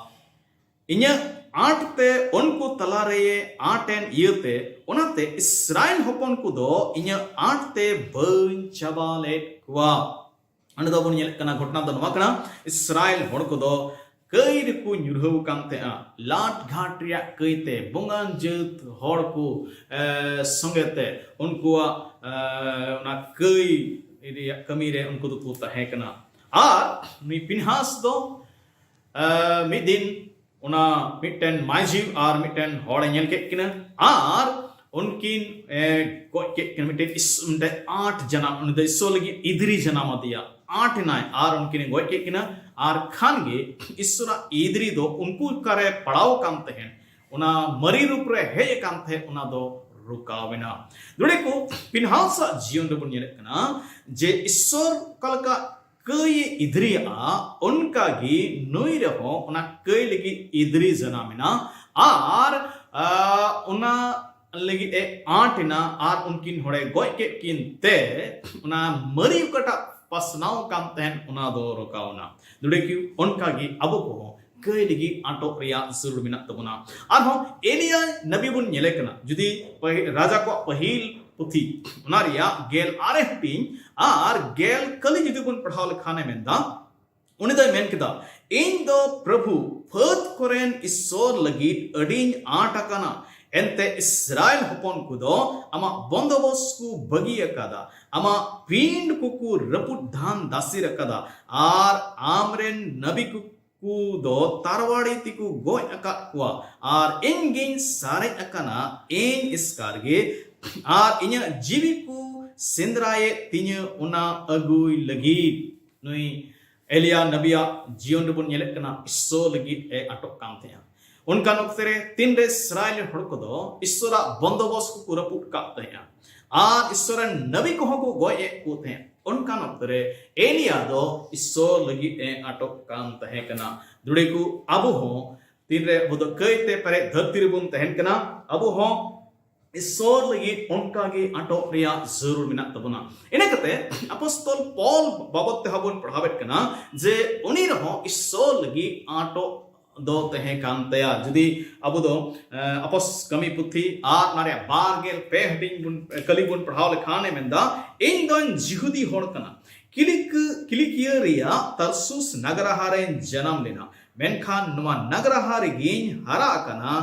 ᱤᱧᱟᱹᱜ ᱟᱸᱴ ᱛᱮ ᱩᱱᱠᱩ ᱛᱟᱞᱟᱨᱮᱭᱮ ᱟᱸᱴ ᱮᱱ ᱤᱭᱟᱹᱛᱮ, ᱚᱱᱟᱛᱮ ᱤᱥᱨᱟᱭᱮᱞ ᱦᱚᱯᱚᱱ ᱠᱚᱫᱚ ᱤᱧᱟᱹᱜ ᱟᱸᱴ ᱛᱮ ᱵᱟᱹᱧ ᱪᱟᱵᱟ ᱞᱮᱫ ᱠᱚᱣᱟ᱾ ᱚᱸᱰᱮ ᱫᱚ ᱵᱚᱱ ᱧᱮᱞᱮᱫ ᱠᱟᱱᱟ, ᱜᱷᱚᱴᱚᱱᱟ ᱫᱚ ᱱᱚᱣᱟ ᱠᱟᱱᱟ, ᱤᱥᱨᱟᱭᱮᱞ ᱦᱚᱲ ᱠᱚᱫᱚ ᱠᱟᱹᱭ ᱨᱮᱠᱚ ᱧᱩᱨᱦᱟᱹᱣ ᱟᱠᱟᱱ ᱛᱟᱦᱮᱸᱜᱼᱟ᱾ ᱞᱟᱴ ᱜᱷᱟᱴ ᱨᱮᱭᱟᱜ ᱠᱟᱹᱭ ᱛᱮ ᱵᱚᱸᱜᱟᱱ ᱡᱟᱹᱛ ᱦᱚᱲ ᱠᱚ, ᱮ, ᱥᱚᱸᱜᱮ ᱛᱮ ᱩᱱᱠᱩᱣᱟᱜ, ᱮ, ᱚᱱᱟ ᱠᱟᱹᱭ ᱨᱮᱭᱟᱜ ᱠᱟᱹᱢᱤ ᱨᱮ ᱩᱱᱠᱩ ᱫᱚᱠᱚ ᱛᱟᱦᱮᱸ ᱠᱟᱱᱟ᱾ ᱟᱨ ᱱᱩᱭ ᱯᱤᱱᱦᱟᱥ ᱫᱚ, ᱮ, ᱢᱤᱫ ᱫᱤᱱ ᱚᱱᱟ ᱢᱤᱫᱴᱮᱱ ᱢᱟᱹᱡᱷᱤ ᱟᱨ ᱢᱤᱫᱴᱮᱱ ᱦᱚᱲᱮ ᱧᱮᱞ ᱠᱮᱫ ᱠᱤᱱᱟ ᱟᱨ ᱩᱱᱠᱤᱱ, ᱮ, ᱜᱚᱡ ᱠᱮᱫ ᱠᱤᱱᱟ᱾ ᱢᱤᱫᱴᱮᱱ ᱤᱥ-, ᱢᱤᱫᱴᱮᱱ ᱟᱸᱴ ᱡᱟᱱᱟᱢ, ᱩᱱᱤ ᱫᱚ ᱤᱥᱥᱚᱨ ᱞᱟᱹᱜᱤᱫ ᱤᱫᱽᱨᱤ ᱡᱟᱱᱟᱢ ᱟᱫᱮᱭᱟ, ᱟᱸᱴ ᱮᱱᱟᱭ ᱟᱨ ᱩᱱᱠᱤᱱᱮ ᱜᱚᱡ ᱠᱮᱫ ᱠᱤᱱᱟ᱾ ᱟᱨ ᱠᱷᱟᱱ ᱜᱮ ᱤᱥᱥᱚᱨᱟᱜ ᱤᱫᱽᱨᱤ ᱫᱚ ᱩᱱᱠᱩ ᱚᱠᱟᱨᱮ ᱯᱟᱲᱟᱣ ᱟᱠᱟᱱ ᱛᱟᱦᱮᱸᱱ, ᱚᱱᱟ ᱢᱟᱨᱤ ᱨᱩᱯ ᱨᱮ ᱦᱮᱡ ᱟᱠᱟᱱ ᱛᱟᱦᱮᱸᱫ, ᱚᱱᱟ ᱫᱚ ᱨᱚᱠᱟᱣ ᱮᱱᱟ᱾ ᱫᱩᱲᱤ ᱠᱚ, ᱯᱤᱱᱦᱟᱥᱟᱜ ᱡᱤᱭᱚᱱ ᱨᱮᱵᱚᱱ ᱧᱮᱞᱮᱫ ᱠᱟᱱᱟ ᱡᱮ ᱤᱥᱥᱚᱨ ᱚᱠᱟ ᱞᱮᱠᱟ ᱠᱟᱹᱭ ᱮ ᱤᱫᱽᱨᱤᱭᱟᱜᱼᱟ, ᱚᱱᱠᱟ ᱜᱮ ᱱᱩᱭ ᱨᱮᱦᱚᱸ ᱚᱱᱟ ᱠᱟᱹᱭ ᱞᱟᱹᱜᱤᱫ ᱤᱫᱽᱨᱤ ᱡᱟᱱᱟᱢ ᱮᱱᱟ ᱟᱨ, ᱟ, ᱚᱱᱟ ᱞᱟᱹᱜᱤᱫ ᱮ ᱟᱸᱴ ᱮᱱᱟ ᱟᱨ ᱩᱱᱠᱤᱱ ᱦᱚᱲᱮ ᱜᱚᱡ ᱠᱮᱫ ᱠᱤᱱ ᱛᱮ ᱚᱱᱟ ᱢᱟᱹᱨᱤ ᱚᱠᱟᱴᱟᱜ ᱯᱟᱥᱱᱟᱣ ᱟᱠᱟᱱ ᱛᱟᱦᱮᱸᱱ, ᱚᱱᱟ ᱫᱚ ᱨᱚᱠᱟᱣ ᱮᱱᱟ᱾ ᱱᱚᱰᱮ ᱠᱤ ᱚᱱᱠᱟ ᱜᱮ ᱟᱵᱚ ᱠᱚᱦᱚᱸ ᱠᱟᱹᱭ ᱞᱟᱹᱜᱤᱫ ᱟᱸᱴᱚᱜ ᱨᱮᱭᱟᱜ ᱡᱟᱹᱨᱩᱲ ᱢᱮᱱᱟᱜ ᱛᱟᱵᱚᱱᱟ᱾ ᱟᱨᱦᱚᱸ ᱮᱞᱤᱭᱟ ᱱᱟᱵᱤ ᱵᱚᱱ ᱧᱮᱞᱮ ᱠᱟᱱᱟ, ᱡᱩᱫᱤ ᱯᱟᱹᱦᱤ-, ᱨᱟᱡᱟ ᱠᱚᱣᱟᱜ ᱯᱟᱹᱦᱤᱞ ᱯᱩᱛᱷᱤ, ᱚᱱᱟ ᱨᱮᱭᱟᱜ ᱜᱮᱞ ᱟᱨᱮ ᱦᱟᱹᱴᱤᱧ ᱟᱨ ᱜᱮᱞ ᱠᱟᱹᱞᱤ ᱡᱩᱫᱤ ᱵᱚᱱ ᱯᱟᱲᱦᱟᱣ ᱞᱮᱠᱷᱟᱱᱮ ᱢᱮᱱᱫᱟ, ᱩᱱᱤ ᱫᱚᱭ ᱢᱮᱱ ᱠᱮᱫᱟ, "ᱤᱧ ᱫᱚ ᱯᱨᱚᱵᱷᱩ ᱯᱷᱟᱹᱫ ᱠᱚᱨᱮᱱ ᱤᱥᱥᱚᱨ ᱞᱟᱹᱜᱤᱫ ᱟᱹᱰᱤᱧ ᱟᱸᱴ ᱟᱠᱟᱱᱟ, ᱮᱱᱛᱮ ᱤᱥᱨᱟᱭᱮᱞ ᱦᱚᱯᱚᱱ ᱠᱚᱫᱚ ᱟᱢᱟᱜ ᱵᱚᱱᱫᱚᱵᱚᱥ ᱠᱚ ᱵᱟᱹᱜᱤ ᱟᱠᱟᱫᱟ, ᱟᱢᱟᱜ ᱯᱤᱸᱰ ᱠᱚᱠᱚ ᱨᱟᱹᱯᱩᱫ ᱫᱷᱟᱱ ᱫᱟᱥᱤᱨ ᱟᱠᱟᱫᱟ, ᱟᱨ ᱟᱢᱨᱮᱱ ᱱᱟᱵᱤ ᱠᱚ ᱠᱚ ᱫᱚ ᱛᱟᱨᱣᱟᱲᱤ ᱛᱮᱠᱚ ᱜᱚᱡ ᱟᱠᱟᱫ ᱠᱚᱣᱟ, ᱟᱨ ᱤᱧ ᱜᱤᱧ ᱥᱟᱨᱮᱡ ᱟᱠᱟᱱᱟ, ᱤᱧ ᱮᱥᱠᱟᱨ ᱜᱮ, ᱟᱨ ᱤᱧᱟᱹᱜ ᱡᱤᱣᱤ ᱠᱚ ᱥᱮᱸᱫᱽᱨᱟᱭᱮᱫ ᱛᱤᱧᱟᱹ ᱚᱱᱟ ᱟᱹᱜᱩᱭ ᱞᱟᱹᱜᱤᱫ᱾ ᱱᱩᱭ ᱮᱞᱤᱭᱟ ᱱᱟᱵᱤᱭᱟᱜ ᱡᱤᱭᱚᱱ ᱨᱮᱵᱚᱱ ᱧᱮᱞᱮᱫ ᱠᱟᱱᱟ, ᱤᱥᱥᱚᱨ ᱞᱟᱹᱜᱤᱫ ᱮ ᱟᱴᱚᱜ ᱠᱟᱱ ᱛᱟᱦᱮᱸᱜᱼᱟ᱾ ᱚᱱᱠᱟᱱ ᱚᱠᱛᱮ ᱨᱮ ᱛᱤᱱᱨᱮ ᱤᱥᱨᱟᱭᱮᱞ ᱨᱮᱱ ᱦᱚᱲ ᱠᱚᱫᱚ ᱤᱥᱥᱚᱨᱟᱜ ᱵᱚᱱᱫᱚᱵᱚᱥ ᱠᱚᱠᱚ ᱨᱟᱹᱯᱩᱫ ᱠᱟᱜ ᱛᱟᱦᱮᱸᱜᱼᱟ ᱟᱨ ᱤᱥᱥᱚᱨ ᱨᱮᱱ ᱱᱟᱵᱤ ᱠᱚᱦᱚᱸ ᱠᱚ ᱜᱚᱡ ᱮᱫ ᱠᱚ ᱛᱟᱦᱮᱸᱫ, ᱚᱱᱠᱟᱱ ᱚᱠᱛᱮ ᱨᱮ ᱮᱞᱤᱭᱟ ᱫᱚ ᱤᱥᱥᱚᱨ ᱞᱟᱹᱜᱤᱫ ᱮ ᱟᱴᱚᱜ ᱠᱟᱱ ᱛᱟᱦᱮᱸ ᱠᱟᱱᱟ᱾ ᱫᱩᱲᱮ ᱠᱚ, ᱟᱵᱚ ᱦᱚᱸ ᱛᱤᱱᱨᱮ ᱟᱵᱚ ᱫᱚ ᱠᱟᱹᱭᱛᱮ ᱯᱮᱨᱮᱡ ᱫᱷᱟᱹᱨᱛᱤ ᱨᱮᱵᱚᱱ ᱛᱟᱦᱮᱱ ᱠᱟᱱᱟ, ᱟᱵᱚ ᱦᱚᱸ ᱤᱥᱥᱚᱨ ᱞᱟᱹᱜᱤᱫ ᱚᱱᱠᱟ ᱜᱮ ᱟᱴᱚᱜ ᱨᱮᱭᱟᱜ ᱡᱟᱹᱨᱩᱲ ᱢᱮᱱᱟᱜ ᱛᱟᱵᱚᱱᱟ᱾ ᱤᱱᱟᱹ ᱠᱟᱛᱮ ᱟᱯᱚᱥᱛᱚᱞ ᱯᱚᱞ ᱵᱟᱵᱚᱫ ᱛᱮᱦᱚᱸ ᱵᱚᱱ ᱯᱟᱲᱦᱟᱣᱮᱫ ᱠᱟᱱᱟ ᱡᱮ ᱩᱱᱤ ᱨᱮᱦᱚᱸ ᱤᱥᱥᱚᱨ ᱞᱟᱹᱜᱤᱫ ᱟᱴᱚᱜ ᱫᱚ ᱛᱟᱦᱮᱸ ᱠᱟᱱ ᱛᱟᱭᱟ᱾ ᱡᱩᱫᱤ ᱟᱵᱚ ᱫᱚ, ᱮ, ᱟᱯᱚᱥ ᱠᱟᱹᱢᱤ ᱯᱩᱛᱷᱤ ᱟᱨ ᱚᱱᱟ ᱨᱮᱭᱟᱜ ᱵᱟᱨ ᱜᱮᱞ ᱯᱮ ᱦᱟᱹᱴᱤᱧ ᱵᱚᱱ, ᱠᱟᱹᱞᱤ ᱵᱚᱱ ᱯᱟᱲᱦᱟᱣ ᱞᱮᱠᱷᱟᱱ ᱮ ᱢᱮᱱᱫᱟ, "ᱤᱧ ᱫᱚᱧ ᱡᱤᱦᱩᱫᱤ ᱦᱚᱲ ᱠᱟᱱᱟ, ᱠᱤᱞᱤᱠ-, ᱠᱤᱞᱤᱠᱤᱭᱟᱹ ᱨᱮᱭᱟᱜ ᱛᱟᱨᱥᱩᱥ ᱱᱟᱜᱟᱨᱟᱦᱟ ᱨᱮᱧ ᱡᱟᱱᱟᱢ ᱞᱮᱱᱟ, ᱢᱮᱱᱠᱷᱟᱱ ᱱᱚᱣᱟ ᱱᱟᱜᱟᱨᱟᱦᱟ ᱨᱮᱜᱮᱧ ᱦᱟᱨᱟ ᱟᱠᱟᱱᱟ᱾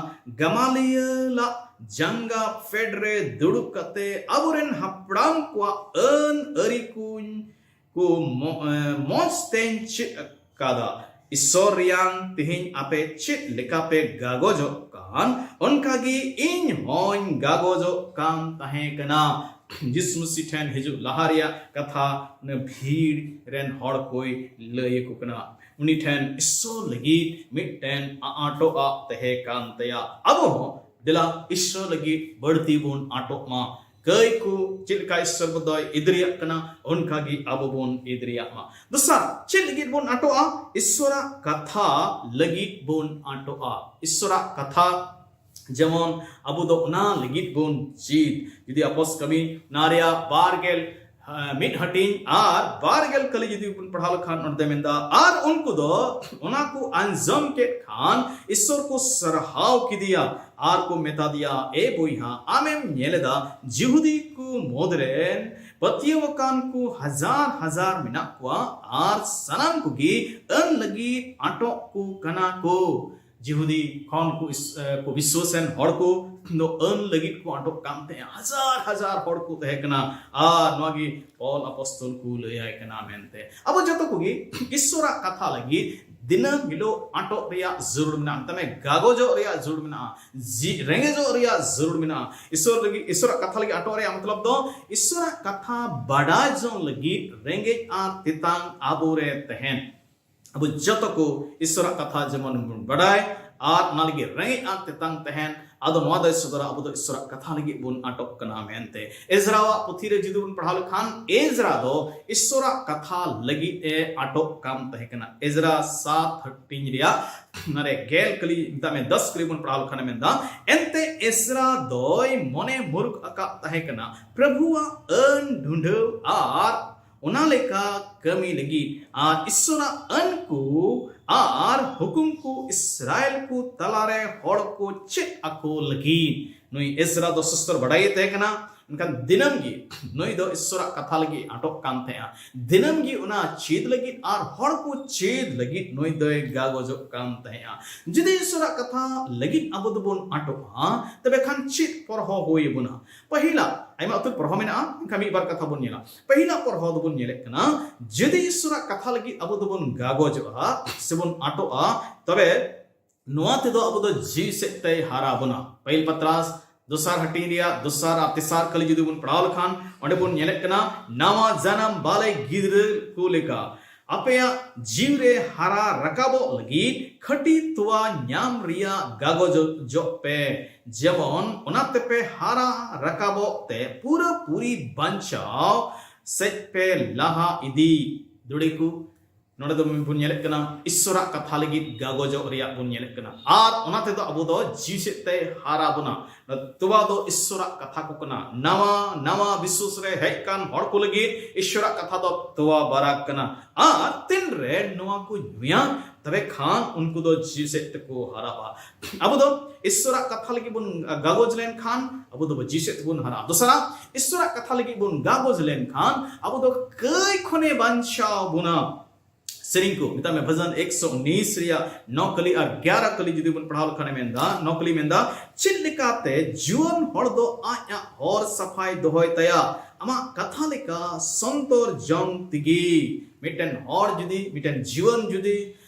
ᱜᱟᱢᱟᱞᱤᱭᱟᱹᱞᱟᱜ ᱡᱟᱸᱜᱟ ᱯᱷᱮᱰ ᱨᱮ ᱫᱩᱲᱩᱵ ᱠᱟᱛᱮ ᱟᱵᱚᱨᱮᱱ ᱦᱟᱯᱲᱟᱢ ᱠᱚᱣᱟᱜ ᱟᱹᱱ ᱟᱹᱨᱤ ᱠᱚᱧ ᱠᱚ ᱢᱚ-, ᱮ, ᱢᱚᱡᱽ ᱛᱮᱧ ᱪᱮᱫ ᱟᱠᱟᱫᱟ᱾ ᱤᱥᱥᱚᱨ ᱨᱮᱭᱟᱝ ᱛᱮᱦᱮᱧ ᱟᱯᱮ ᱪᱮᱫ ᱞᱮᱠᱟ ᱯᱮ ᱜᱟᱜᱚᱡᱚᱜ ᱠᱟᱱ, ᱚᱱᱠᱟ ᱜᱮ ᱤᱧ ᱦᱚᱸᱧ ᱜᱟᱜᱚᱡᱚᱜ ᱠᱟᱱ ᱛᱟᱦᱮᱸ ᱠᱟᱱᱟ᱾" ᱡᱤᱥᱩ ᱢᱟᱹᱥᱤ ᱴᱷᱮᱱ ᱦᱤᱡᱩᱜ ᱞᱟᱦᱟ ᱨᱮᱭᱟᱜ ᱠᱟᱛᱷᱟ ᱚᱱᱟ ᱵᱷᱤᱲ ᱨᱮᱱ ᱦᱚᱲ ᱠᱚᱭ ᱞᱟᱹᱭ ᱟᱠᱚ ᱠᱟᱱᱟ᱾ ᱩᱱᱤ ᱴᱷᱮᱱ ᱤᱥᱥᱚᱨ ᱞᱟᱹᱜᱤᱫ ᱢᱤᱫᱴᱮᱱ ᱟᱸᱴᱚᱜ ᱟᱜ ᱛᱟᱦᱮᱸ ᱠᱟᱱ ᱛᱟᱭᱟ᱾ ᱟᱵᱚ ᱦᱚᱸ ᱫᱮᱞᱟ ᱤᱥᱥᱚᱨ ᱞᱟᱹᱜᱤᱫ ᱵᱟᱹᱲᱛᱤ ᱵᱚᱱ ᱟᱸᱴᱚᱜ ᱢᱟ᱾ ᱠᱟᱹᱭ ᱠᱚ ᱪᱮᱫ ᱞᱮᱠᱟ ᱤᱥᱥᱚᱨ ᱵᱚ ᱫᱚᱭ ᱤᱫᱨᱤᱭᱟᱜ ᱠᱟᱱᱟ, ᱚᱱᱠᱟ ᱜᱮ ᱟᱵᱚ ᱵᱚᱱ ᱤᱫᱨᱤᱭᱟᱜ ᱢᱟ᱾ ᱫᱚᱥᱟᱨ, ᱪᱮᱫ ᱞᱟᱹᱜᱤᱫ ᱵᱚᱱ ᱟᱸᱴᱚᱜᱼᱟ? ᱤᱥᱥᱚᱨᱟᱜ ᱠᱟᱛᱷᱟ ᱞᱟᱹᱜᱤᱫ ᱵᱚᱱ ᱟᱸᱴᱚᱜᱼᱟ᱾ ᱤᱥᱥᱚᱨᱟᱜ ᱠᱟᱛᱷᱟ, ᱡᱮᱢᱚᱱ ᱟᱵᱚ ᱫᱚ ᱚᱱᱟ ᱞᱟᱹᱜᱤᱫ ᱵᱚᱱ ᱪᱮᱫ᱾ ᱡᱩᱫᱤ ᱟᱯᱚᱥ ᱠᱟᱹᱢᱤ ᱚᱱᱟ ᱨᱮᱭᱟᱜ ᱵᱟᱨ ᱜᱮᱞ, ᱦᱮᱸ, ᱢᱤᱫ ᱦᱟᱹᱴᱤᱧ ᱟᱨ ᱵᱟᱨ ᱜᱮᱞ ᱠᱟᱹᱞᱤ ᱡᱩᱫᱤ ᱵᱚᱱ ᱯᱟᱲᱦᱟᱣ ᱞᱮᱠᱷᱟᱱ, ᱚᱸᱰᱮ ᱢᱮᱱᱫᱟ, ᱟᱨ ᱩᱱᱠᱩ ᱫᱚ ᱚᱱᱟ ᱠᱚ ᱟᱸᱡᱚᱢ ᱠᱮᱫ ᱠᱷᱟᱱ ᱤᱥᱥᱚᱨ ᱠᱚ ᱥᱟᱨᱦᱟᱣ ᱠᱮᱫᱮᱭᱟ ᱟᱨ ᱠᱚ ᱢᱮᱛᱟ ᱫᱮᱭᱟ, "ᱮ ᱵᱚᱭᱦᱟ, ᱟᱢᱮᱢ ᱧᱮᱞ ᱮᱫᱟ, ᱡᱤᱦᱩᱫᱤ ᱠᱚ ᱢᱩᱫᱽ ᱨᱮᱱ ᱯᱟᱹᱛᱭᱟᱹᱣ ᱟᱠᱟᱱ ᱠᱚ ᱦᱟᱡᱟᱨ ᱦᱟᱡᱟᱨ ᱢᱮᱱᱟᱜ ᱠᱚᱣᱟ ᱟᱨ ᱥᱟᱱᱟᱢ ᱠᱚᱜᱮ ᱟᱹᱱ ᱞᱟᱹᱜᱤᱫ ᱟᱴᱚᱜ ᱠᱚ ᱠᱟᱱᱟ ᱠᱚ᱾ ᱡᱤᱦᱩᱫᱤ ᱠᱷᱚᱱ ᱠᱚ ᱤᱥ- ᱮ, ᱠᱚ ᱵᱤᱥᱣᱟᱥᱮᱱ ᱦᱚᱲ ᱠᱚ ᱫᱚ ᱟᱹᱱ ᱞᱟᱹᱜᱤᱫ ᱠᱚ ᱟᱴᱚᱠ ᱠᱟᱱ ᱛᱟᱦᱮᱸᱫ᱾ ᱦᱟᱡᱟᱨ ᱦᱟᱡᱟᱨ ᱦᱚᱲ ᱠᱚ ᱛᱟᱦᱮᱸ ᱠᱟᱱᱟ᱾ ᱟᱨ ᱱᱚᱣᱟ ᱜᱮ ᱯᱚᱞ ᱟᱯᱚᱥᱛᱚᱞ ᱠᱚ ᱞᱟᱹᱭᱟᱭ ᱠᱟᱱᱟ ᱢᱮᱱᱛᱮ᱾ ᱟᱵᱚ ᱡᱚᱛᱚ ᱠᱚᱜᱮ ᱤᱥᱥᱚᱨᱟᱜ ᱠᱟᱛᱷᱟ ᱞᱟᱹᱜᱤᱫ ᱫᱤᱱᱟᱹᱢ ᱦᱤᱞᱳᱜ ᱟᱴᱚᱜ ᱨᱮᱭᱟᱜ ᱡᱟᱹᱨᱩᱲ ᱢᱮᱱᱟᱜᱼᱟ, ᱢᱮᱛᱟᱜ ᱢᱮ ᱜᱟᱜᱚᱡᱚᱜ ᱨᱮᱭᱟᱜ ᱡᱟᱹᱨᱩᱲ ᱢᱮᱱᱟᱜᱼᱟ, ᱡᱤ- ᱨᱮᱸᱜᱮᱡᱚᱜ ᱨᱮᱭᱟᱜ ᱡᱟᱹᱨᱩᱲ ᱢᱮᱱᱟᱜᱼᱟ᱾ ᱤᱥᱥᱚᱨ ᱞᱟᱹᱜᱤᱫ, ᱤᱥᱥᱚᱨᱟᱜ ᱠᱟᱛᱷᱟ ᱞᱟᱹᱜᱤᱫ ᱟᱴᱚᱜ ᱨᱮᱭᱟᱜ ᱢᱚᱛᱞᱚᱵ ᱫᱚ ᱤᱥᱥᱚᱨᱟᱜ ᱠᱟᱛᱷᱟ ᱵᱟᱰᱟᱭ ᱡᱚᱝ ᱞᱟᱹᱜᱤᱫ ᱨᱮᱸᱜᱮᱡ ᱟᱨ ᱛᱮᱛᱟᱝ ᱟᱵᱚᱨᱮ ᱛᱟᱦᱮᱱ᱾ ᱟᱵᱚ ᱡᱚᱛᱚ ᱠᱚ ᱤᱥᱥᱚᱨᱟᱜ ᱠᱟᱛᱷᱟ ᱡᱮᱢᱚᱱ ᱵᱚᱱ ᱵᱟᱰᱟᱭ ᱟᱨ ᱚᱱᱟ ᱞᱟᱹᱜᱤᱫ ᱨᱮᱸᱜᱮᱡ ᱟᱨ ᱛᱮᱛᱟᱝ ᱛᱟᱦᱮᱱ, ᱟᱫᱚ ᱱᱚᱣᱟ ᱫᱚᱭ ᱥᱚᱫᱚᱨᱟ ᱟᱵᱚ ᱫᱚ ᱤᱥᱥᱚᱨᱟᱜ ᱠᱟᱛᱷᱟ ᱞᱟᱹᱜᱤᱫ ᱵᱚᱱ ᱟᱴᱚᱜ ᱠᱟᱱᱟ ᱢᱮᱱᱛᱮ᱾ ᱮᱡᱨᱟᱣᱟᱜ ᱯᱩᱛᱷᱤ ᱨᱮ ᱡᱩᱫᱤ ᱵᱚᱱ ᱯᱟᱲᱦᱟᱣ ᱞᱮᱠᱷᱟᱱ, ᱮᱡᱨᱟ ᱫᱚ ᱤᱥᱥᱚᱨᱟᱜ ᱠᱟᱛᱷᱟ ᱞᱟᱹᱜᱤᱫ ᱮ ᱟᱴᱚᱜ ᱠᱟᱱ ᱛᱟᱦᱮᱸ ᱠᱟᱱᱟ᱾ ᱮᱡᱨᱟ ᱥᱟᱛ ᱦᱟᱹᱴᱤᱧ ᱨᱮᱭᱟᱜ ᱚᱱᱟᱨᱮ ᱜᱮᱞ ᱠᱟᱹᱞᱤ, ᱢᱮᱛᱟᱜ ᱢᱮ, ᱫᱚᱥ ᱠᱟᱹᱞᱤ ᱵᱚᱱ ᱯᱟᱲᱦᱟᱣ ᱞᱮᱠᱷᱟᱱ ᱮ ᱢᱮᱱᱫᱟ, ᱮᱱᱛᱮ ᱮᱡᱨᱟ ᱫᱚᱭ ᱢᱚᱱᱮ ᱢᱩᱨᱩᱠ ᱟᱠᱟᱫ ᱛᱟᱦᱮᱸ ᱠᱟᱱᱟ ᱯᱨᱚᱵᱷᱩᱣᱟᱜ ᱟᱹᱱ ᱰᱷᱩᱸᱰᱟᱹᱣ ᱟᱨ ᱚᱱᱟ ᱞᱮᱠᱟ ᱠᱟᱹᱢᱤ ᱞᱟᱹᱜᱤᱫ, ᱟᱨ ᱤᱥᱥᱚᱨᱟᱜ ᱟᱹᱱ ᱠᱚ ᱟᱨ ᱦᱩᱠᱩᱢ ᱠᱚ ᱤᱥᱨᱟᱭᱮᱞ ᱠᱚ ᱛᱟᱞᱟᱨᱮ ᱦᱚᱲ ᱠᱚ ᱪᱮᱫ ᱟᱠᱚ ᱞᱟᱹᱜᱤᱫ᱾ ᱱᱩᱭ ᱮᱥᱨᱟ ᱫᱚ ᱥᱚᱥᱛᱚᱨ ᱵᱟᱰᱟᱭᱮ ᱛᱟᱦᱮᱸ ᱠᱟᱱᱟ, ᱢᱮᱱᱠᱷᱟᱱ ᱫᱤᱱᱟᱹᱢ ᱜᱮ ᱱᱩᱭ ᱫᱚ ᱤᱥᱥᱚᱨᱟᱜ ᱠᱟᱛᱷᱟ ᱞᱟᱹᱜᱤᱫ ᱟᱴᱚᱜ ᱠᱟᱱ ᱛᱟᱦᱮᱸᱜᱼᱟ᱾ ᱫᱤᱱᱟᱹᱢ ᱜᱮ ᱚᱱᱟ ᱪᱮᱫ ᱞᱟᱹᱜᱤᱫ ᱟᱨ ᱦᱚᱲ ᱠᱚ ᱪᱮᱫ ᱞᱟᱹᱜᱤᱫ ᱱᱩᱭ ᱫᱚᱭ ᱜᱟᱜᱚᱡᱚᱜ ᱠᱟᱱ ᱛᱟᱦᱮᱸᱜᱼᱟ᱾ ᱡᱩᱫᱤ ᱤᱥᱥᱚᱨᱟᱜ ᱠᱟᱛᱷᱟ ᱞᱟᱹᱜᱤᱫ ᱟᱵᱚ ᱫᱚᱵᱚᱱ ᱟᱴᱚᱜᱼᱟ, ᱛᱚᱵᱮ ᱠᱷᱟᱱ ᱪᱮᱫ ᱯᱚᱨᱦᱚ ᱦᱩᱭ ᱟᱵᱚᱱᱟ? ᱯᱟᱹᱦᱤᱞᱟᱜ, ᱟᱭᱢᱟ ᱩᱛᱟᱹᱨ ᱯᱚᱨᱦᱚ ᱢᱮᱱᱟᱜᱼᱟ, ᱢᱮᱱᱠᱷᱟᱱ ᱢᱤᱫ ᱵᱟᱨ ᱠᱟᱛᱷᱟ ᱵᱚᱱ ᱧᱮᱞᱟ᱾ ᱯᱟᱹᱦᱤᱞᱟᱜ ᱯᱚᱨᱦᱚ ᱫᱚᱵᱚᱱ ᱧᱮᱞᱮᱫ ᱠᱟᱱᱟ, ᱡᱩᱫᱤ ᱤᱥᱥᱚᱨᱟᱜ ᱠᱟᱛᱷᱟ ᱞᱟᱹᱜᱤᱫ ᱟᱵᱚ ᱫᱚᱵᱚᱱ ᱜᱟᱜᱚᱡᱚᱜᱼᱟ ᱥᱮᱵᱚᱱ ᱟᱴᱚᱜᱼᱟ, ᱛᱚᱵᱮ ᱱᱚᱣᱟ ᱛᱮᱫᱚ ᱟᱵᱚ ᱫᱚ ᱡᱤᱣᱤ ᱥᱮᱫ ᱛᱮᱭ ᱦᱟᱨᱟ ᱵᱚᱱᱟ᱾ ᱯᱟᱹᱦᱤᱞ ᱯᱟᱛᱨᱟᱥ ᱫᱚᱥᱟᱨ ᱦᱟᱹᱴᱤᱧ ᱨᱮᱭᱟᱜ ᱫᱚᱥᱟᱨ ᱟᱨ ᱛᱮᱥᱟᱨ ᱠᱟᱹᱞᱤ ᱡᱩᱫᱤ ᱵᱚᱱ ᱯᱟᱲᱦᱟᱣ ᱞᱮᱠᱷᱟᱱ, ᱚᱸᱰᱮ ᱵᱚᱱ ᱧᱮᱞᱮᱫ ᱠᱟᱱᱟ, ᱱᱟᱣᱟ ᱡᱟᱱᱟᱢ ᱵᱟᱞᱮ ᱜᱤᱫᱽᱨᱟᱹ ᱠᱚ ᱞᱮᱠᱟ ᱟᱯᱮᱭᱟᱜ ᱡᱤᱣᱤ ᱨᱮ ᱦᱟᱨᱟ ᱨᱟᱠᱟᱵᱚᱜ ᱞᱟᱹᱜᱤᱫ ᱠᱷᱟᱹᱴᱤ ᱛᱚᱣᱟ ᱧᱟᱢ ᱨᱮᱭᱟᱜ ᱜᱟᱜᱚᱡᱚᱜ ᱯᱮ, ᱡᱮᱢᱚᱱ ᱚᱱᱟ ᱛᱮᱯᱮ ᱦᱟᱨᱟ ᱨᱟᱠᱟᱵᱚᱜ ᱛᱮ ᱯᱩᱨᱟᱹ ᱯᱩᱨᱤ ᱵᱟᱧᱪᱟᱣ ᱥᱮᱫ ᱯᱮ ᱞᱟᱦᱟ ᱤᱫᱤ᱾ ᱫᱩᱲᱤ ᱠᱚ, ᱱᱚᱰᱮ ᱫᱚ ᱵᱚᱱ ᱧᱮᱞᱮᱫ ᱠᱟᱱᱟ, ᱤᱥᱥᱚᱨᱟᱜ ᱠᱟᱛᱷᱟ ᱞᱟᱹᱜᱤᱫ ᱜᱟᱜᱚᱡᱚᱜ ᱨᱮᱭᱟᱜ ᱵᱚᱱ ᱧᱮᱞᱮᱫ ᱠᱟᱱᱟ᱾ ᱟᱨ ᱚᱱᱟ ᱛᱮᱫᱚ ᱟᱵᱚ ᱫᱚ ᱡᱤᱣᱤ ᱥᱮᱫ ᱛᱮ ᱦᱟᱨᱟ ᱵᱚᱱᱟ᱾ ᱛᱚᱣᱟ ᱫᱚ ᱤᱥᱥᱚᱨᱟᱜ ᱠᱟᱛᱷᱟ ᱠᱚ ᱠᱟᱱᱟ᱾ ᱱᱟᱣᱟ, ᱱᱟᱣᱟ ᱵᱤᱥᱣᱟᱥ ᱨᱮ ᱦᱮᱡ ᱠᱟᱱ ᱦᱚᱲ ᱠᱚ ᱞᱟᱹᱜᱤᱫ ᱤᱥᱥᱚᱨᱟᱜ ᱠᱟᱛᱷᱟ ᱫᱚ ᱛᱚᱣᱟ ᱵᱟᱨᱟᱠ ᱠᱟᱱᱟ᱾ ᱟᱨ ᱛᱤᱱᱨᱮ ᱱᱚᱣᱟ ᱠᱚ ᱧᱩᱭᱟ, ᱛᱚᱵᱮ ᱠᱷᱟᱱ ᱩᱱᱠᱩ ᱫᱚ ᱡᱤᱣᱤ ᱥᱮᱫ ᱛᱮᱠᱚ ᱦᱟᱨᱟᱜᱼᱟ᱾ ᱟᱵᱚ ᱫᱚ ᱤᱥᱥᱚᱨᱟᱜ ᱠᱟᱛᱷᱟ ᱞᱟᱹᱜᱤᱫ ᱵᱚᱱ ᱜᱟᱜᱚᱡ ᱞᱮᱱᱠᱷᱟᱱ ᱟᱵᱚ ᱫᱚ ᱡᱤᱣᱤ ᱥᱮᱫ ᱛᱮᱵᱚᱱ ᱦᱟᱨᱟᱜᱼᱟ᱾ ᱫᱚᱥᱟᱨᱟ, ᱤᱥᱥᱚᱨᱟᱜ ᱠᱟᱛᱷᱟ ᱞᱟᱹᱜᱤᱫ ᱵᱚᱱ ᱜᱟᱜᱚᱡ ᱞᱮᱱᱠᱷᱟᱱ ᱟᱵᱚ ᱫᱚ ᱠᱟᱹᱭ ᱠᱷᱚᱱᱮ ᱵᱟᱧᱪᱟᱣ ᱵᱚᱱᱟ᱾ ᱥᱮᱨᱮᱧ ᱠᱚ ᱢᱮᱛᱟᱜ ᱢᱮ, ᱵᱷᱟᱡᱟᱱ ᱮᱠᱥᱚ ᱩᱱᱤᱥ ᱨᱮᱭᱟᱜ ᱱᱚ ᱠᱟᱹᱞᱤ ᱟᱨ ᱜᱭᱟᱨᱟ ᱠᱟᱹᱞᱤ ᱡᱩᱫᱤ ᱵᱚᱱ ᱯᱟᱲᱦᱟᱣ ᱞᱮᱠᱷᱟᱱ ᱢᱮᱱᱫᱟ, ᱱᱚ ᱠᱟᱹᱞᱤ ᱢᱮᱱᱫᱟ, ᱪᱮᱫ ᱞᱮᱠᱟᱛᱮ ᱡᱩᱣᱟᱹᱱ ᱦᱚᱲ ᱫᱚ ᱟᱡᱟᱜ ᱦᱚᱨ ᱥᱟᱯᱷᱟᱭ ᱫᱚᱦᱚᱭ ᱛᱟᱭᱟ? ᱟᱢᱟᱜ ᱠᱟᱛᱷᱟ ᱞᱮᱠᱟ ᱥᱚᱱᱛᱚᱨ ᱡᱚᱝ ᱛᱮᱜᱮ᱾ ᱢᱤᱫᱴᱮᱱ ᱦᱚᱲ ᱡᱩᱫᱤ, ᱢᱤᱫᱴᱮᱱ ᱡᱤᱭᱚᱱ ᱡᱩᱫᱤ,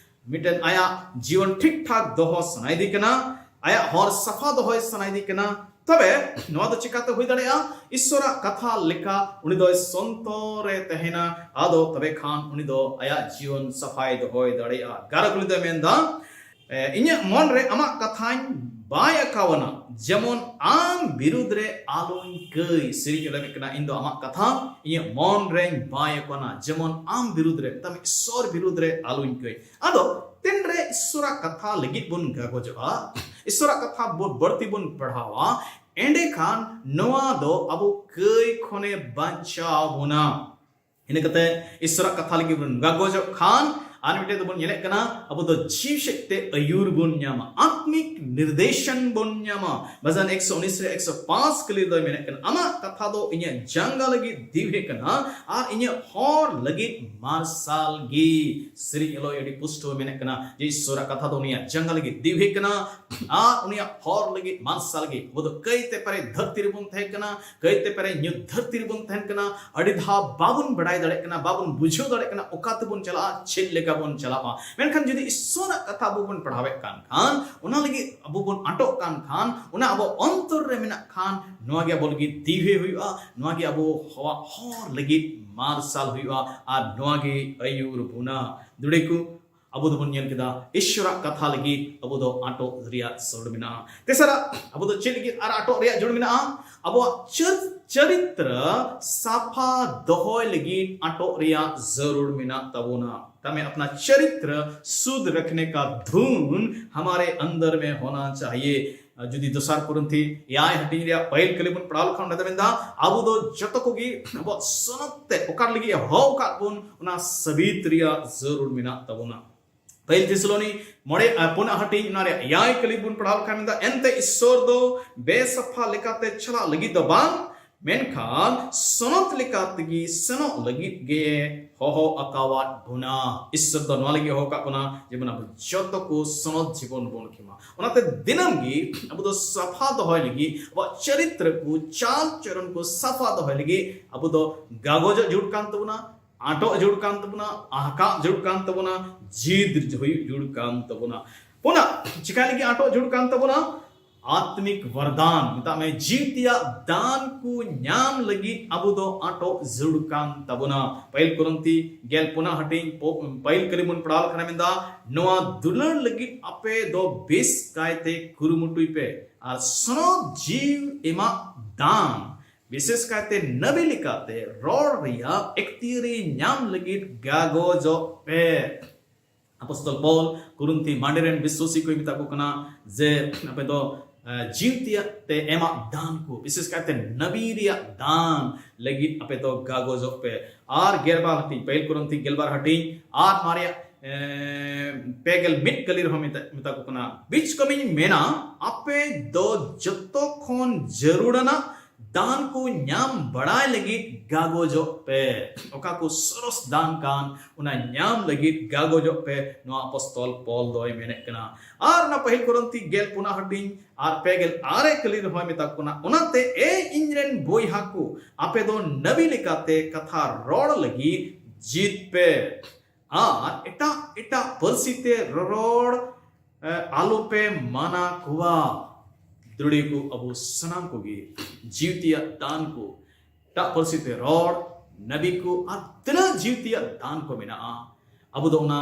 ᱢᱤᱫᱴᱮᱱ ᱟᱭᱟᱜ ᱡᱤᱭᱚᱱ ᱴᱷᱤᱠ ᱴᱷᱟᱠ ᱫᱚᱦᱚ ᱥᱟᱱᱟᱭᱮᱫᱮ ᱠᱟᱱᱟ, ᱟᱭᱟᱜ ᱦᱚᱨ ᱥᱟᱯᱷᱟ ᱫᱚᱦᱚᱭ ᱥᱟᱱᱟᱭᱮᱫᱮ ᱠᱟᱱᱟ, ᱛᱚᱵᱮ ᱱᱚᱣᱟ ᱫᱚ ᱪᱤᱠᱟᱛᱮ ᱦᱩᱭ ᱫᱟᱲᱮᱭᱟᱜᱼᱟ? ᱤᱥᱥᱚᱨᱟᱜ ᱠᱟᱛᱷᱟ ᱞᱮᱠᱟ ᱩᱱᱤ ᱫᱚᱭ ᱥᱚᱱᱛᱚᱨᱮ ᱛᱟᱦᱮᱱᱟ᱾ ᱟᱫᱚ ᱛᱚᱵᱮ ᱠᱷᱟᱱ ᱩᱱᱤ ᱫᱚ ᱟᱭᱟᱜ ᱡᱤᱭᱚᱱ ᱥᱟᱯᱷᱟᱭ ᱫᱚᱦᱚᱭ ᱫᱟᱲᱮᱭᱟᱜᱼᱟ᱾ ᱜᱭᱟᱨᱟ ᱠᱟᱹᱞᱤ ᱫᱚᱭ ᱢᱮᱱᱫᱟ, ᱮ, ᱤᱧᱟᱹᱜ ᱢᱚᱱ ᱨᱮ ᱟᱢᱟᱜ ᱠᱟᱛᱷᱟᱧ ᱵᱟᱭ ᱟᱠᱟᱣᱟᱱᱟ, ᱡᱮᱢᱚᱱ ᱟᱢ ᱵᱤᱨᱩᱫᱽ ᱨᱮ ᱟᱞᱚᱧ ᱠᱟᱹᱭ᱾ ᱥᱮᱨᱮᱧ ᱨᱮ ᱢᱮᱱ ᱠᱟᱱᱟ, ᱤᱧ ᱫᱚ ᱟᱢᱟᱜ ᱠᱟᱛᱷᱟ ᱤᱧᱟᱹᱜ ᱢᱚᱱ ᱨᱮᱧ ᱵᱟᱭ ᱟᱠᱟᱣᱟᱱᱟ, ᱡᱮᱢᱚᱱ ᱟᱢ ᱵᱤᱨᱩᱫᱽ ᱨᱮ, ᱢᱮᱛᱟᱜ ᱢᱮ, ᱤᱥᱥᱚᱨ ᱵᱤᱨᱩᱫᱽ ᱨᱮ ᱟᱞᱚᱧ ᱠᱟᱹᱭ᱾ ᱟᱫᱚ ᱛᱤᱱᱨᱮ ᱤᱥᱥᱚᱨᱟᱜ ᱠᱟᱛᱷᱟ ᱞᱟᱹᱜᱤᱫ ᱵᱚᱱ ᱜᱟᱜᱚᱡᱚᱜᱼᱟ, ᱤᱥᱥᱚᱨᱟᱜ ᱠᱟᱛᱷᱟ ᱵᱚ-, ᱵᱟᱹᱲᱛᱤ ᱵᱚᱱ ᱯᱟᱲᱦᱟᱣᱟ, ᱮᱸᱰᱮᱠᱷᱟᱱ ᱱᱚᱣᱟ ᱫᱚ ᱟᱵᱚ ᱠᱟᱹᱭ ᱠᱷᱚᱱᱮ ᱵᱟᱧᱪᱟᱣ ᱵᱚᱱᱟ᱾ ᱤᱱᱟᱹ ᱠᱟᱛᱮ ᱤᱥᱥᱚᱨᱟᱜ ᱠᱟᱛᱷᱟ ᱞᱟᱹᱜᱤᱫ ᱵᱚᱱ ᱜᱟᱜᱚᱡᱚᱜ ᱠᱷᱟᱱ, ᱟᱨ ᱢᱤᱫᱴᱮᱡ ᱫᱚᱵᱚᱱ ᱧᱮᱞᱮᱫ ᱠᱟᱱᱟ, ᱟᱵᱚ ᱫᱚ ᱡᱤᱣᱤ ᱥᱮᱫ ᱛᱮ ᱟᱹᱭᱩᱨ ᱵᱚᱱ ᱧᱟᱢᱟ, ᱟᱛᱢᱤᱠ ᱱᱤᱨᱫᱮᱥᱚᱱ ᱵᱚᱱ ᱧᱟᱢᱟ᱾ ᱵᱷᱟᱡᱟᱱ ᱮᱠᱥᱚ ᱩᱱᱤᱥ ᱨᱮ ᱮᱠᱥᱚ ᱯᱟᱸᱪ ᱠᱟᱹᱞᱤ ᱫᱚᱭ ᱢᱮᱱᱮᱫ ᱠᱟᱱᱟ, ᱟᱢᱟᱜ ᱠᱟᱛᱷᱟ ᱫᱚ ᱤᱧᱟᱹᱜ ᱡᱟᱸᱜᱟ ᱞᱟᱹᱜᱤᱫ ᱫᱤᱣᱦᱮ ᱠᱟᱱᱟ ᱟᱨ ᱤᱧᱟᱹᱜ ᱦᱚᱨ ᱞᱟᱹᱜᱤᱫ ᱢᱟᱨᱥᱟᱞ ᱜᱮ᱾ ᱥᱮᱨᱮᱧ ᱚᱞᱚᱭ ᱟᱹᱰᱤ ᱯᱩᱥᱴᱟᱹᱣ ᱢᱮᱱᱮᱫ ᱠᱟᱱᱟ ᱡᱮ ᱤᱥᱥᱚᱨᱟᱜ ᱠᱟᱛᱷᱟ ᱫᱚ ᱩᱱᱤᱭᱟᱜ ᱡᱟᱸᱜᱟ ᱞᱟᱹᱜᱤᱫ ᱫᱤᱣᱦᱮ ᱠᱟᱱᱟ ᱟᱨ ᱩᱱᱤᱭᱟᱜ ᱦᱚᱨ ᱞᱟᱹᱜᱤᱫ ᱢᱟᱨᱥᱟᱞ ᱜᱮ᱾ ᱟᱵᱚ ᱫᱚ ᱠᱟᱹᱭᱛᱮ ᱯᱮᱨᱮᱡ ᱫᱷᱟᱹᱨᱛᱤ ᱨᱮᱵᱚᱱ ᱛᱟᱦᱮᱸ ᱠᱟᱱᱟ, ᱠᱟᱹᱭᱛᱮ ᱯᱮᱨᱮᱡ ᱧᱩᱛ ᱫᱷᱟᱹᱨᱛᱤ ᱨᱮᱵᱚᱱ ᱛᱟᱦᱮᱱ ᱠᱟᱱᱟ᱾ ᱟᱹᱰᱤ ᱫᱷᱟᱣ ᱵᱟᱵᱚᱱ ᱵᱟᱲᱟᱭ ᱫᱟᱲᱮᱭᱟᱜ ᱠᱟᱱᱟ, ᱵᱟᱵᱚᱱ ᱵᱩᱡᱷᱟᱹᱣ ᱫᱟᱲᱮᱭᱟᱜ ᱠᱟᱱᱟ ᱚᱠᱟ ᱛᱮᱵᱚᱱ ᱪᱟᱞᱟᱜᱼᱟ, ᱪᱮᱫ ᱞᱮᱠᱟ ᱵᱚᱱ ᱪᱟᱞᱟᱜᱼᱟ᱾ ᱢᱮᱱᱠᱷᱟᱱ ᱡᱩᱫᱤ ᱤᱥᱥᱚᱨᱟᱜ ᱠᱟᱛᱷᱟ ᱟᱵᱚ ᱵᱚᱱ ᱯᱟᱲᱦᱟᱣᱮᱫ ᱠᱟᱱ ᱠᱷᱟᱱ, ᱚᱱᱟ ᱞᱟᱹᱜᱤᱫ ᱟᱵᱚ ᱵᱚᱱ ᱟᱴᱚᱜ ᱠᱟᱱ ᱠᱷᱟᱱ, ᱚᱱᱟ ᱟᱵᱚ ᱚᱱᱛᱚᱨ ᱨᱮ ᱢᱮᱱᱟᱜ ᱠᱷᱟᱱ, ᱱᱚᱣᱟ ᱜᱮ ᱟᱵᱚ ᱞᱟᱹᱜᱤᱫ ᱫᱤᱣᱦᱮ ᱦᱩᱭᱩᱜᱼᱟ, ᱱᱚᱣᱟ ᱜᱮ ᱟᱵᱚ ᱦᱚ-, ᱦᱚᱨ ᱞᱟᱹᱜᱤᱫ ᱢᱟᱨᱥᱟᱞ ᱦᱩᱭᱩᱜᱼᱟ, ᱟᱨ ᱱᱚᱣᱟ ᱜᱮ ᱟᱹᱭᱩᱨ ᱵᱚᱱᱟ᱾ ᱫᱩᱲᱮ ᱠᱚ, ᱟᱵᱚ ᱫᱚᱵᱚᱱ ᱧᱮᱞ ᱠᱮᱫᱟ, ᱤᱥᱥᱚᱨᱟᱜ ᱠᱟᱛᱷᱟ ᱞᱟᱹᱜᱤᱫ ᱟᱵᱚ ᱫᱚ ᱟᱴᱚᱜ ᱨᱮᱭᱟᱜ ᱡᱟᱹᱨᱩᱲ ᱢᱮᱱᱟᱜᱼᱟ᱾ ᱛᱮᱥᱟᱨᱟᱜ, ᱟᱵᱚ ᱫᱚ ᱪᱮᱫ ᱞᱟᱹᱜᱤᱫ ᱟᱨ ᱟᱴᱚᱜ ᱨᱮᱭᱟᱜ ᱡᱟᱹᱨᱩᱲ ᱢᱮᱱᱟᱜᱼᱟ? ᱟᱵᱚᱣᱟᱜ ᱪᱟᱨ-, ᱪᱟᱨᱤᱛᱨᱚ ᱥᱟᱯᱷᱟ ᱫᱚᱦᱚᱭ ᱞᱟᱹᱜᱤᱫ ᱟᱴᱚᱜ ᱨᱮᱭᱟᱜ ᱡᱟᱹᱨᱩᱲ ᱢᱮᱱᱟᱜ ᱛᱟᱵᱚᱱᱟ᱾ ᱛᱟᱢᱮ ᱟᱯᱱᱟ ᱪᱟᱨᱤᱛᱨᱚ ᱥᱩᱫᱷ ᱨᱟᱠᱷᱱᱮ ᱠᱟ ᱫᱷᱩᱱ ᱦᱟᱢᱟᱨᱮ ᱟᱱᱫᱟᱨ ᱢᱮ ᱦᱳᱱᱟ ᱪᱟᱦᱤᱭᱮ᱾ ᱡᱩᱫᱤ ᱫᱚᱥᱟᱨ ᱠᱚᱨᱤᱱᱛᱷᱤ ᱮᱭᱟᱭ ᱦᱟᱹᱴᱤᱧ ᱨᱮᱭᱟᱜ ᱯᱟᱹᱦᱤᱞ ᱠᱟᱹᱞᱤ ᱵᱚᱱ ᱯᱟᱲᱦᱟᱣ ᱞᱮᱠᱷᱟᱱ, ᱚᱸᱰᱮ ᱫᱚ ᱢᱮᱱᱫᱟ, ᱟᱵᱚ ᱫᱚ ᱡᱚᱛᱚ ᱠᱚᱜᱮ ᱟᱵᱚᱣᱟᱜ ᱥᱚᱱᱚᱛ ᱛᱮ ᱚᱠᱟ ᱞᱟᱹᱜᱤᱫ ᱮ ᱦᱚᱦᱚ ᱟᱠᱟᱫ ᱵᱚᱱ, ᱚᱱᱟ ᱥᱟᱹᱵᱤᱛ ᱨᱮᱭᱟᱜ ᱡᱟᱹᱨᱩᱲ ᱢᱮᱱᱟᱜ ᱛᱟᱵᱚᱱᱟ᱾ ᱯᱟᱹᱦᱤᱞ ᱛᱷᱮᱥᱟᱞᱳᱱᱤ ᱢᱚᱬᱮ, ᱟᱨ ᱯᱩᱱᱟᱜ ᱦᱟᱹᱴᱤᱧ, ᱚᱱᱟ ᱨᱮᱭᱟᱜ ᱮᱭᱟᱭ ᱠᱟᱹᱞᱤ ᱵᱚᱱ ᱯᱟᱲᱦᱟᱣ ᱞᱮᱠᱷᱟᱱ ᱢᱮᱱᱫᱟ, ᱮᱱᱛᱮ ᱤᱥᱥᱚᱨ ᱫᱚ ᱵᱮᱥᱟᱯᱷᱟ ᱞᱮᱠᱟᱛᱮ ᱪᱟᱞᱟᱜ ᱞᱟᱹᱜᱤᱫ ᱫᱚ ᱵᱟᱝ, ᱢᱮᱱᱠᱷᱟᱱ ᱥᱚᱱᱚᱛ ᱞᱮᱠᱟ ᱛᱮᱜᱮ ᱥᱮᱱᱚᱜ ᱞᱟᱹᱜᱤᱫ ᱜᱮ ᱦᱚᱦᱚ ᱟᱠᱟᱣᱟᱫ ᱵᱚᱱᱟ᱾ ᱤᱥᱥᱚᱨ ᱫᱚ ᱱᱚᱣᱟ ᱞᱟᱹᱜᱤᱫ ᱦᱚᱦᱚ ᱟᱠᱟᱫ ᱵᱚᱱᱟ, ᱡᱮᱢᱚᱱ ᱟᱵᱚ ᱡᱚᱛᱚ ᱠᱚ ᱥᱚᱱᱚᱛ ᱡᱤᱵᱚᱱ ᱵᱚᱱ ᱠᱷᱮᱢᱟ᱾ ᱚᱱᱟᱛᱮ ᱫᱤᱱᱟᱹᱢ ᱜᱮ ᱟᱵᱚ ᱫᱚ ᱥᱟᱯᱷᱟ ᱫᱚᱦᱚᱭ ᱞᱟᱹᱜᱤᱫ, ᱟᱵᱚᱣᱟᱜ ᱪᱚᱨᱤᱛᱨᱚ ᱠᱚ, ᱪᱟᱞ ᱪᱚᱞᱚᱱ ᱠᱚ ᱥᱟᱯᱷᱟ ᱫᱚᱦᱚᱭ ᱞᱟᱹᱜᱤᱫ ᱟᱵᱚ ᱫᱚ ᱜᱟᱜᱚᱡᱚᱜ ᱡᱟᱹᱨᱩᱲ ᱠᱟᱱ ᱛᱟᱵᱚᱱᱟ, ᱟᱸᱴᱚᱜ ᱡᱟᱹᱨᱩᱲ ᱠᱟᱱ ᱛᱟᱵᱚᱱᱟ, ᱟᱦᱠᱟᱜ ᱡᱟᱹᱨᱩᱲ ᱠᱟᱱ ᱛᱟᱵᱚᱱᱟ, ᱡᱤᱫ ᱦᱩᱭᱩᱜ ᱡᱟᱹᱨᱩᱲ ᱠᱟᱱ ᱛᱟᱵᱚᱱᱟ᱾ ᱯᱩᱱᱟ, ᱪᱤᱠᱟᱹᱭ ᱞᱟᱹᱜᱤᱫ ᱟᱸᱴᱚᱜ ᱡᱟᱹᱨᱩᱲ ᱠᱟᱱ ᱛᱟᱵᱚᱱᱟ? ᱟᱛᱢᱤᱠ ᱵᱟᱨᱫᱟᱱ, ᱢᱮᱛᱟᱜ ᱢᱮ, ᱡᱤᱣᱤ ᱛᱮᱭᱟᱜ ᱫᱟᱱ ᱠᱚ ᱧᱟᱢ ᱞᱟᱹᱜᱤᱫ ᱟᱵᱚ ᱫᱚ ᱟᱸᱴᱚᱜ ᱡᱟᱹᱨᱩᱲ ᱠᱟᱱ ᱛᱟᱵᱚᱱᱟ᱾ ᱯᱟᱹᱦᱤᱞ ᱠᱚᱨᱤᱱᱛᱷᱤ ᱜᱮᱞ ᱯᱩᱱᱟᱜ ᱦᱟᱹᱴᱤᱧ, ᱯᱚ-, ᱯᱟᱹᱦᱤᱞ ᱠᱟᱹᱨᱤ ᱵᱚᱱ ᱯᱟᱲᱦᱟᱣ ᱞᱮᱠᱷᱟᱱ ᱢᱮᱱᱫᱟ, ᱱᱚᱣᱟ ᱫᱩᱞᱟᱹᱲ ᱞᱟᱹᱜᱤᱫ ᱟᱯᱮ ᱫᱚ ᱵᱮᱥ ᱠᱟᱭᱛᱮ ᱠᱩᱨᱩᱢᱩᱴᱩᱭ ᱯᱮ ᱟᱨ ᱥᱚᱱᱚᱛ ᱡᱤᱣᱤ ᱮᱢᱟᱜ ᱫᱟᱱ, ᱵᱤᱥᱮᱥ ᱠᱟᱭᱛᱮ ᱱᱟᱵᱤ ᱞᱮᱠᱟᱛᱮ ᱨᱚᱲ ᱨᱮᱭᱟᱜ ᱮᱠᱛᱤᱭᱟᱹᱨᱤ ᱧᱟᱢ ᱞᱟᱹᱜᱤᱫ ᱜᱟᱜᱚᱡᱚᱜ ᱯᱮ᱾ ᱟᱯᱚᱥᱛᱚᱞ ᱯᱚᱞ ᱠᱩᱨᱤᱱᱛᱷᱤ ᱢᱟᱸᱰᱮ ᱨᱮᱱ ᱵᱤᱥᱣᱟᱥᱤ ᱠᱚᱭ ᱢᱮᱛᱟ ᱠᱚ ᱠᱟᱱᱟ ᱡᱮ ᱟᱯᱮ ᱫᱚ, ᱮ, ᱡᱤᱣᱤ ᱛᱮᱭᱟᱜ ᱛᱮ ᱮᱢᱟᱜ ᱫᱟᱱ ᱠᱚ, ᱵᱤᱥᱮᱥ ᱠᱟᱭᱛᱮ ᱱᱟᱵᱤ ᱨᱮᱭᱟᱜ ᱫᱟᱱ ᱞᱟᱹᱜᱤᱫ ᱟᱯᱮ ᱫᱚ ᱜᱟᱜᱚᱡᱚᱜ ᱯᱮ᱾ ᱟᱨ ᱜᱮᱞᱵᱟᱨ ᱦᱟᱹᱴᱤᱧ, ᱯᱟᱹᱦᱤᱞ ᱠᱚᱨᱤᱱᱛᱷᱤ ᱜᱮᱞᱵᱟᱨ ᱦᱟᱹᱴᱤᱧ ᱟᱨ ᱱᱚᱣᱟ ᱨᱮᱭᱟᱜ, ᱮ, ᱯᱮ ᱜᱮᱞ ᱢᱤᱫ ᱠᱟᱹᱞᱤ ᱨᱮᱦᱚᱸ ᱢᱮᱛᱟ, ᱢᱮᱛᱟ ᱠᱚ ᱠᱟᱱᱟ, ᱵᱤᱪ ᱠᱟᱹᱢᱤᱧ ᱢᱮᱱᱟ, ᱟᱯᱮ ᱫᱚ ᱡᱚᱛᱚ ᱠᱷᱚᱱ ᱡᱟᱹᱨᱩᱲᱟᱱᱟᱜ ᱫᱟᱱ ᱠᱚ ᱧᱟᱢ ᱵᱟᱲᱟᱭ ᱞᱟᱹᱜᱤᱫ ᱜᱟᱜᱚᱡᱚᱜ ᱯᱮ᱾ ᱚᱠᱟ ᱠᱚ ᱥᱚᱨᱚᱥ ᱫᱟᱱ ᱠᱟᱱ, ᱚᱱᱟ ᱧᱟᱢ ᱞᱟᱹᱜᱤᱫ ᱜᱟᱜᱚᱡᱚᱜ ᱯᱮ, ᱱᱚᱣᱟ ᱟᱯᱚᱥᱛᱚᱞ ᱯᱚᱞ ᱫᱚᱭ ᱢᱮᱱᱮᱫ ᱠᱟᱱᱟ᱾ ᱟᱨ ᱚᱱᱟ ᱯᱟᱹᱦᱤᱞ ᱠᱚᱨᱤᱱᱛᱷᱤ ᱜᱮᱞ ᱯᱩᱱᱟᱜ ᱦᱟᱹᱴᱤᱧ ᱟᱨ ᱯᱮ ᱜᱮᱞ ᱟᱨᱮ ᱠᱟᱹᱞᱤ ᱨᱮᱦᱚᱸᱭ ᱢᱮᱛᱟ ᱠᱚ ᱠᱟᱱᱟ, ᱚᱱᱟᱛᱮ ᱮ ᱤᱧ ᱨᱮᱱ ᱵᱚᱭᱦᱟ ᱠᱚ, ᱟᱯᱮ ᱫᱚ ᱱᱟᱵᱤ ᱞᱮᱠᱟᱛᱮ ᱠᱟᱛᱷᱟ ᱨᱚᱲ ᱞᱟᱹᱜᱤᱫ ᱡᱤᱫ ᱯᱮ ᱟᱨ ᱮᱴᱟᱜ ᱮᱴᱟᱜ ᱯᱟᱹᱨᱥᱤ ᱛᱮ ᱨᱚᱨᱚᱲ ᱮ, ᱟᱞᱚᱯᱮ ᱢᱟᱱᱟ ᱠᱚᱣᱟ᱾ ᱫᱩᱞᱟᱹᱲᱤᱭᱟᱹ ᱠᱚ, ᱟᱵᱚ ᱥᱟᱱᱟᱢ ᱠᱚᱜᱮ ᱡᱤᱣᱤ ᱛᱮᱭᱟᱜ ᱫᱟᱱ ᱠᱚ, ᱮᱴᱟᱜ ᱯᱟᱹᱨᱥᱤ ᱛᱮ ᱨᱚᱲ, ᱱᱟᱵᱤ ᱠᱚ ᱟᱨ ᱛᱤᱱᱟᱹᱜ ᱡᱤᱣᱤ ᱛᱮᱭᱟᱜ ᱫᱟᱱ ᱠᱚ ᱢᱮᱱᱟᱜᱼᱟ, ᱟᱵᱚ ᱫᱚ ᱚᱱᱟ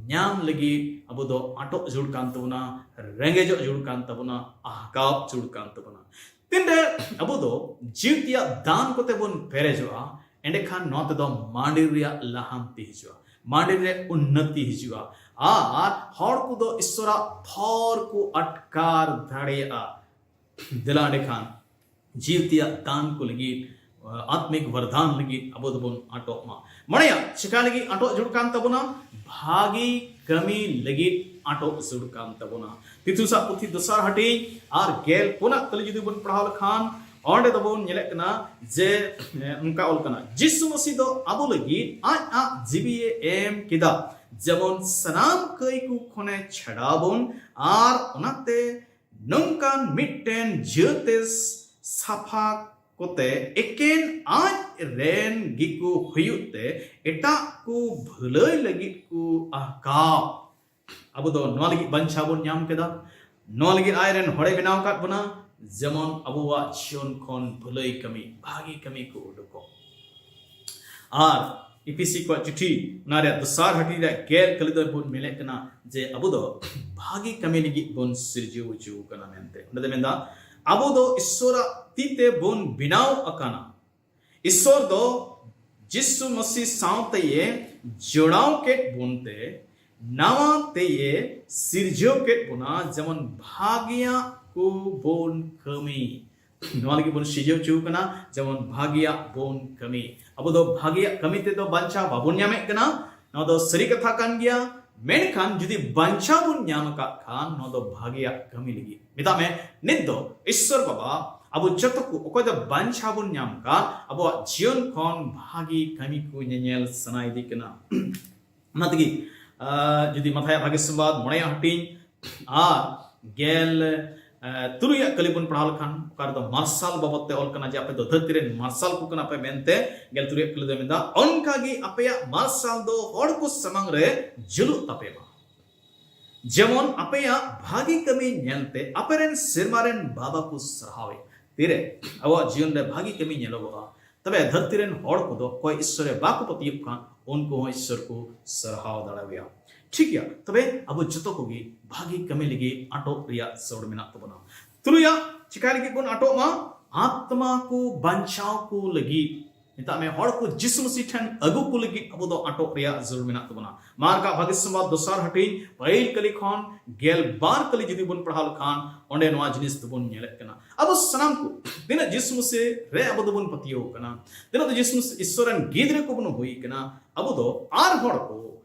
ᱧᱟᱢ ᱞᱟᱹᱜᱤᱫ ᱟᱵᱚ ᱫᱚ ᱟᱸᱴᱚᱜ ᱡᱟᱹᱨᱩᱲ ᱠᱟᱱ ᱛᱟᱵᱚᱱᱟ, ᱨᱮᱸᱜᱮᱡᱚᱜ ᱡᱟᱹᱨᱩᱲ ᱠᱟᱱ ᱛᱟᱵᱚᱱᱟ, ᱟᱦᱠᱟᱣ ᱡᱟᱹᱨᱩᱲ ᱠᱟᱱ ᱛᱟᱵᱚᱱᱟ᱾ ᱛᱤᱱᱨᱮ ᱟᱵᱚ ᱫᱚ ᱡᱤᱣᱤ ᱛᱮᱭᱟᱜ ᱫᱟᱱ ᱠᱚᱛᱮ ᱵᱚᱱ ᱯᱮᱨᱮᱡᱚᱜᱼᱟ, ᱮᱸᱰᱮᱠᱷᱟᱱ ᱱᱚᱣᱟ ᱛᱮᱫᱚ ᱢᱟᱹᱱᱰᱤ ᱨᱮᱭᱟᱜ ᱞᱟᱦᱟᱱᱛᱤ ᱦᱤᱡᱩᱜᱼᱟ, ᱢᱟᱹᱱᱰᱤ ᱨᱮ ᱩᱱᱱᱚᱛᱤ ᱦᱤᱡᱩᱜᱼᱟ, ᱟᱨ ᱦᱚᱲ ᱠᱚᱫᱚ ᱤᱥᱥᱚᱨᱟᱜ ᱛᱷᱚᱨ ᱠᱚ ᱟᱴᱠᱟᱨ ᱫᱟᱲᱮᱭᱟᱜᱼᱟ᱾ ᱫᱮᱞᱟ ᱮᱸᱰᱮᱠᱷᱟᱱ ᱡᱤᱣᱤ ᱛᱮᱭᱟᱜ ᱫᱟᱱ ᱠᱚ ᱞᱟᱹᱜᱤᱫ, ᱟᱛᱢᱤᱠ ᱵᱟᱨᱫᱟᱱ ᱞᱟᱹᱜᱤᱫ ᱟᱵᱚ ᱫᱚᱵᱚᱱ ᱟᱸᱴᱚᱜ ᱢᱟ᱾ ᱢᱚᱬᱮᱭᱟᱜ, ᱪᱮᱠᱟ ᱞᱟᱹᱜᱤᱫ ᱟᱸᱴᱚᱜ ᱡᱟᱹᱨᱩᱲ ᱠᱟᱱ ᱛᱟᱵᱚᱱᱟ? ᱵᱷᱟᱜᱤ ᱠᱟᱹᱢᱤ ᱞᱟᱹᱜᱤᱫ ᱟᱸᱴᱚᱜ ᱡᱟᱹᱨᱩᱲ ᱠᱟᱱ ᱛᱟᱵᱚᱱᱟ᱾ ᱛᱤᱛᱩᱥᱟᱜ ᱯᱩᱛᱷᱤ ᱫᱚᱥᱟᱨ ᱦᱟᱹᱴᱤᱧ ᱟᱨ ᱜᱮᱞ ᱯᱩᱱᱟᱜ ᱠᱟᱹᱞᱤ ᱡᱩᱫᱤ ᱵᱚᱱ ᱯᱟᱲᱦᱟᱣ ᱞᱮᱠᱷᱟᱱ, ᱚᱸᱰᱮ ᱫᱚᱵᱚᱱ ᱧᱮᱞᱮᱫ ᱠᱟᱱᱟ ᱡᱮ ᱚᱱᱠᱟ ᱚᱞ ᱠᱟᱱᱟ, ᱡᱤᱥᱩ ᱢᱟᱹᱥᱤ ᱫᱚ ᱟᱵᱚ ᱞᱟᱹᱜᱤᱫ ᱟᱡ ᱟᱜ ᱡᱤᱣᱤᱭᱮ ᱮᱢ ᱠᱮᱫᱟ, ᱡᱮᱢᱚᱱ ᱥᱟᱱᱟᱢ ᱠᱟᱹᱭ ᱠᱚ ᱠᱷᱚᱱᱮ ᱪᱷᱟᱰᱟᱣ ᱵᱚᱱ, ᱟᱨ ᱚᱱᱟᱛᱮ ᱱᱚᱝᱠᱟᱱ ᱢᱤᱫᱴᱮᱱ ᱡᱟᱹᱛᱮ ᱥᱟᱯᱷᱟ ᱠᱚᱛᱮ ᱮᱠᱮᱱ ᱟᱡ ᱨᱮᱱ ᱜᱮᱠᱚ ᱦᱩᱭᱩᱜ ᱛᱮ ᱮᱴᱟᱜ ᱠᱚ ᱵᱷᱟᱹᱞᱟᱹᱭ ᱞᱟᱹᱜᱤᱫ ᱠᱚ ᱟᱦᱠᱟᱣ᱾ ᱟᱵᱚ ᱫᱚ ᱱᱚᱣᱟ ᱞᱟᱹᱜᱤᱫ ᱵᱟᱧᱪᱟᱣ ᱵᱚᱱ ᱧᱟᱢ ᱠᱮᱫᱟ, ᱱᱚᱣᱟ ᱞᱟᱹᱜᱤᱫ ᱟᱡ ᱨᱮᱱ ᱦᱚᱲᱮ ᱵᱮᱱᱟᱣ ᱟᱠᱟᱫ ᱵᱚᱱᱟ, ᱡᱮᱢᱚᱱ ᱟᱵᱚᱣᱟᱜ ᱡᱤᱭᱚᱱ ᱠᱷᱚᱱ ᱵᱷᱟᱹᱞᱟᱹᱭ ᱠᱟᱹᱢᱤ, ᱵᱷᱟᱹᱜᱤ ᱠᱟᱹᱢᱤ ᱠᱚ ᱩᱰᱩᱠᱚᱜ᱾ ᱟᱨ ᱤᱯᱤᱥᱤ ᱠᱚᱣᱟᱜ ᱪᱤᱴᱷᱤ ᱚᱱᱟ ᱨᱮᱭᱟᱜ ᱫᱚᱥᱟᱨ ᱦᱟᱹᱴᱤᱧ ᱨᱮᱭᱟᱜ ᱜᱮᱞ ᱠᱟᱹᱞᱤ ᱫᱚ ᱵᱚᱱ ᱢᱮᱱᱮᱫ ᱠᱟᱱᱟ ᱡᱮ ᱟᱵᱚ ᱫᱚ ᱵᱷᱟᱹᱜᱤ ᱠᱟᱹᱢᱤ ᱞᱟᱹᱜᱤᱫ ᱵᱚᱱ ᱥᱤᱨᱡᱟᱹᱣ ᱦᱚᱪᱚ ᱟᱠᱟᱱᱟ ᱢᱮᱱᱛᱮ᱾ ᱚᱸᱰᱮ ᱫᱚ ᱢᱮᱱᱫᱟ, ᱟᱵᱚ ᱫᱚ ᱤᱥᱥᱚᱨᱟᱜ ᱛᱤ ᱛᱮ ᱵᱚᱱ ᱵᱮᱱᱟᱣ ᱟᱠᱟᱱᱟ᱾ ᱤᱥᱥᱚᱨ ᱫᱚ ᱡᱤᱥᱩ ᱢᱟᱹᱥᱤ ᱥᱟᱶᱛᱮᱭᱮ ᱡᱚᱲᱟᱣ ᱠᱮᱫ ᱵᱚᱱ ᱛᱮ ᱱᱟᱣᱟ ᱛᱮᱭᱮ ᱥᱤᱨᱡᱟᱹᱣ ᱠᱮᱫ ᱵᱚᱱᱟ, ᱡᱮᱢᱚᱱ ᱵᱷᱟᱹᱜᱤᱭᱟᱜ ᱠᱚ ᱵᱚᱱ ᱠᱟᱹᱢᱤ᱾ ᱱᱚᱣᱟ ᱞᱟᱹᱜᱤᱫ ᱵᱚᱱ ᱥᱤᱨᱡᱟᱹᱣ ᱦᱚᱪᱚ ᱠᱟᱱᱟ, ᱡᱮᱢᱚᱱ ᱵᱷᱟᱹᱜᱤᱭᱟᱜ ᱵᱚᱱ ᱠᱟᱹᱢᱤ᱾ ᱟᱵᱚ ᱫᱚ ᱵᱷᱟᱹᱜᱤᱭᱟᱜ ᱠᱟᱹᱢᱤ ᱛᱮᱫᱚ ᱵᱟᱧᱪᱟᱣ ᱵᱟᱵᱚᱱ ᱧᱟᱢᱮᱫ ᱠᱟᱱᱟ, ᱱᱚᱣᱟ ᱫᱚ ᱥᱟᱹᱨᱤ ᱠᱟᱛᱷᱟ ᱠᱟᱱ ᱜᱮᱭᱟ᱾ ᱢᱮᱱᱠᱷᱟᱱ ᱡᱩᱫᱤ ᱵᱟᱧᱪᱟᱣ ᱵᱚᱱ ᱧᱟᱢ ᱟᱠᱟᱫ ᱠᱷᱟᱱ, ᱱᱚᱣᱟ ᱫᱚ ᱵᱷᱟᱹᱜᱤᱭᱟᱜ ᱠᱟᱹᱢᱤ ᱞᱟᱹᱜᱤᱫ᱾ ᱢᱮᱛᱟᱜ ᱢᱮ, ᱱᱤᱛ ᱫᱚ ᱤᱥᱥᱚᱨ ᱵᱟᱵᱟ ᱟᱵᱚ ᱡᱚᱛᱚ ᱠᱚ, ᱚᱠᱚᱭ ᱫᱚ ᱵᱟᱧᱪᱟᱣ ᱵᱚᱱ ᱧᱟᱢ ᱟᱠᱟᱫ, ᱟᱵᱚᱣᱟᱜ ᱡᱤᱭᱚᱱ ᱠᱷᱚᱱ ᱵᱷᱟᱹᱜᱤ ᱠᱟᱹᱢᱤ ᱠᱚ ᱧᱮᱧᱮᱞ ᱥᱟᱱᱟ ᱤᱫᱤ ᱠᱟᱱᱟ᱾ ᱚᱱᱟ ᱛᱮᱜᱮ, ᱟᱨ ᱡᱩᱫᱤ ᱢᱟᱛᱷᱟᱭᱟᱜ ᱵᱷᱟᱜᱮ ᱥᱚᱢᱵᱟᱫ ᱢᱚᱬᱮᱭᱟᱜ ᱦᱟᱹᱴᱤᱧ ᱟᱨ ᱜᱮᱞ, ᱟᱨ ᱛᱩᱨᱩᱭᱟᱜ ᱠᱟᱹᱞᱤ ᱵᱚᱱ ᱯᱟᱲᱦᱟᱣ ᱞᱮᱠᱷᱟᱱ, ᱚᱠᱟ ᱨᱮᱫᱚ ᱢᱟᱨᱥᱟᱞ ᱵᱟᱵᱚᱫ ᱛᱮ ᱚᱞ ᱠᱟᱱᱟ ᱡᱮ ᱟᱯᱮ ᱫᱚ ᱫᱷᱟᱹᱨᱛᱤ ᱨᱮᱱ ᱢᱟᱨᱥᱟᱞ ᱠᱚ ᱠᱟᱱᱟ ᱯᱮ ᱢᱮᱱᱛᱮ᱾ ᱜᱮᱞ ᱛᱩᱨᱩᱭᱟᱜ ᱠᱟᱹᱞᱤ ᱫᱚ ᱢᱮᱱᱫᱟ, ᱚᱱᱠᱟ ᱜᱮ ᱟᱯᱮᱭᱟᱜ ᱢᱟᱨᱥᱟᱞ ᱫᱚ ᱦᱚᱲ ᱠᱚ ᱥᱟᱢᱟᱝ ᱨᱮ ᱡᱩᱞᱩᱜ ᱛᱟᱯᱮ ᱢᱟ, ᱡᱮᱢᱚᱱ ᱟᱯᱮᱭᱟᱜ ᱵᱷᱟᱹᱜᱤ ᱠᱟᱹᱢᱤ ᱧᱮᱞᱛᱮ ᱟᱯᱮᱨᱮᱱ ᱥᱮᱨᱢᱟ ᱨᱮᱱ ᱵᱟᱵᱟ ᱠᱚ ᱥᱟᱨᱦᱟᱣᱮ᱾ ᱛᱤᱨᱮ ᱟᱵᱚᱣᱟᱜ ᱡᱤᱭᱚᱱ ᱨᱮ ᱵᱷᱟᱹᱜᱤ ᱠᱟᱹᱢᱤ ᱧᱮᱞᱚᱜᱚᱜᱼᱟ, ᱛᱚᱵᱮ ᱫᱷᱟᱹᱨᱛᱤ ᱨᱮᱱ ᱦᱚᱲ ᱠᱚᱫᱚ ᱚᱠᱚᱭ ᱤᱥᱥᱚᱨ ᱨᱮ ᱵᱟᱠᱚ ᱯᱟᱹᱛᱭᱟᱹᱜ ᱠᱷᱟᱱ, ᱩᱱᱠᱩ ᱦᱚᱸ ᱤᱥᱥᱚᱨ ᱠᱚ ᱥᱟᱨᱦᱟᱣ ᱫᱟᱲᱮᱣᱟᱭᱟ᱾ ᱴᱷᱤᱠ ᱜᱮᱭᱟ, ᱛᱚᱵᱮ ᱟᱵᱚ ᱡᱚᱛᱚ ᱠᱚᱜᱮ ᱵᱷᱟᱹᱜᱤ ᱠᱟᱹᱢᱤ ᱞᱟᱹᱜᱤᱫ ᱟᱴᱚᱜ ᱨᱮᱭᱟᱜ ᱡᱟᱹᱨᱩᱲ ᱢᱮᱱᱟᱜ ᱛᱟᱵᱚᱱᱟ᱾ ᱛᱩᱨᱩᱭᱟᱜ, ᱪᱤᱠᱟᱭ ᱞᱟᱹᱜᱤᱫ ᱵᱚᱱ ᱟᱴᱚᱜ ᱢᱟ? ᱟᱛᱢᱟ ᱠᱚ ᱵᱟᱧᱪᱟᱣ ᱠᱚ ᱞᱟᱹᱜᱤᱫ᱾ ᱢᱮᱛᱟᱜ ᱢᱮ, ᱦᱚᱲ ᱠᱚ ᱡᱤᱥᱩ ᱢᱟᱹᱥᱤ ᱴᱷᱮᱱ ᱟᱹᱜᱩ ᱠᱚ ᱞᱟᱹᱜᱤᱫ ᱟᱵᱚ ᱫᱚ ᱟᱴᱚᱜ ᱨᱮᱭᱟᱜ ᱡᱟᱹᱨᱩᱲ ᱢᱮᱱᱟᱜ ᱛᱟᱵᱚᱱᱟ᱾ ᱢᱟᱨᱠ ᱟᱜ ᱵᱷᱟᱹᱜᱤ ᱥᱚᱢᱵᱟᱫ ᱫᱚᱥᱟᱨ ᱦᱟᱹᱴᱤᱧ ᱯᱟᱹᱦᱤᱞ ᱠᱟᱹᱞᱤ ᱠᱷᱚᱱ ᱜᱮᱞ ᱵᱟᱨ ᱠᱟᱹᱞᱤ ᱡᱩᱫᱤ ᱵᱚᱱ ᱯᱟᱲᱦᱟᱣ ᱞᱮᱠᱷᱟᱱ, ᱚᱸᱰᱮ ᱱᱚᱣᱟ ᱡᱤᱱᱤᱥ ᱫᱚᱵᱚᱱ ᱧᱮᱞᱮᱫ ᱠᱟᱱᱟ᱾ ᱟᱵᱚ ᱥᱟᱱᱟᱢ ᱠᱚ ᱛᱤᱱᱟᱹᱜ ᱡᱤᱥᱩ ᱢᱟᱹᱥᱤ ᱨᱮ ᱟᱵᱚ ᱫᱚᱵᱚᱱ ᱯᱟᱹᱛᱭᱟᱹᱣ ᱠᱟᱱᱟ, ᱛᱤᱱᱟᱹᱜ ᱫᱚ ᱡᱤᱥᱩ ᱢᱟᱹᱥᱤ ᱤᱥᱥᱚᱨ ᱨᱮᱱ ᱜᱤᱫᱽᱨᱟᱹ ᱠᱚᱵᱚᱱ ᱦᱩᱭ ᱠᱟᱱᱟ, ᱟᱵᱚ ᱫᱚ ᱟᱨ ᱦᱚᱲ ᱠᱚ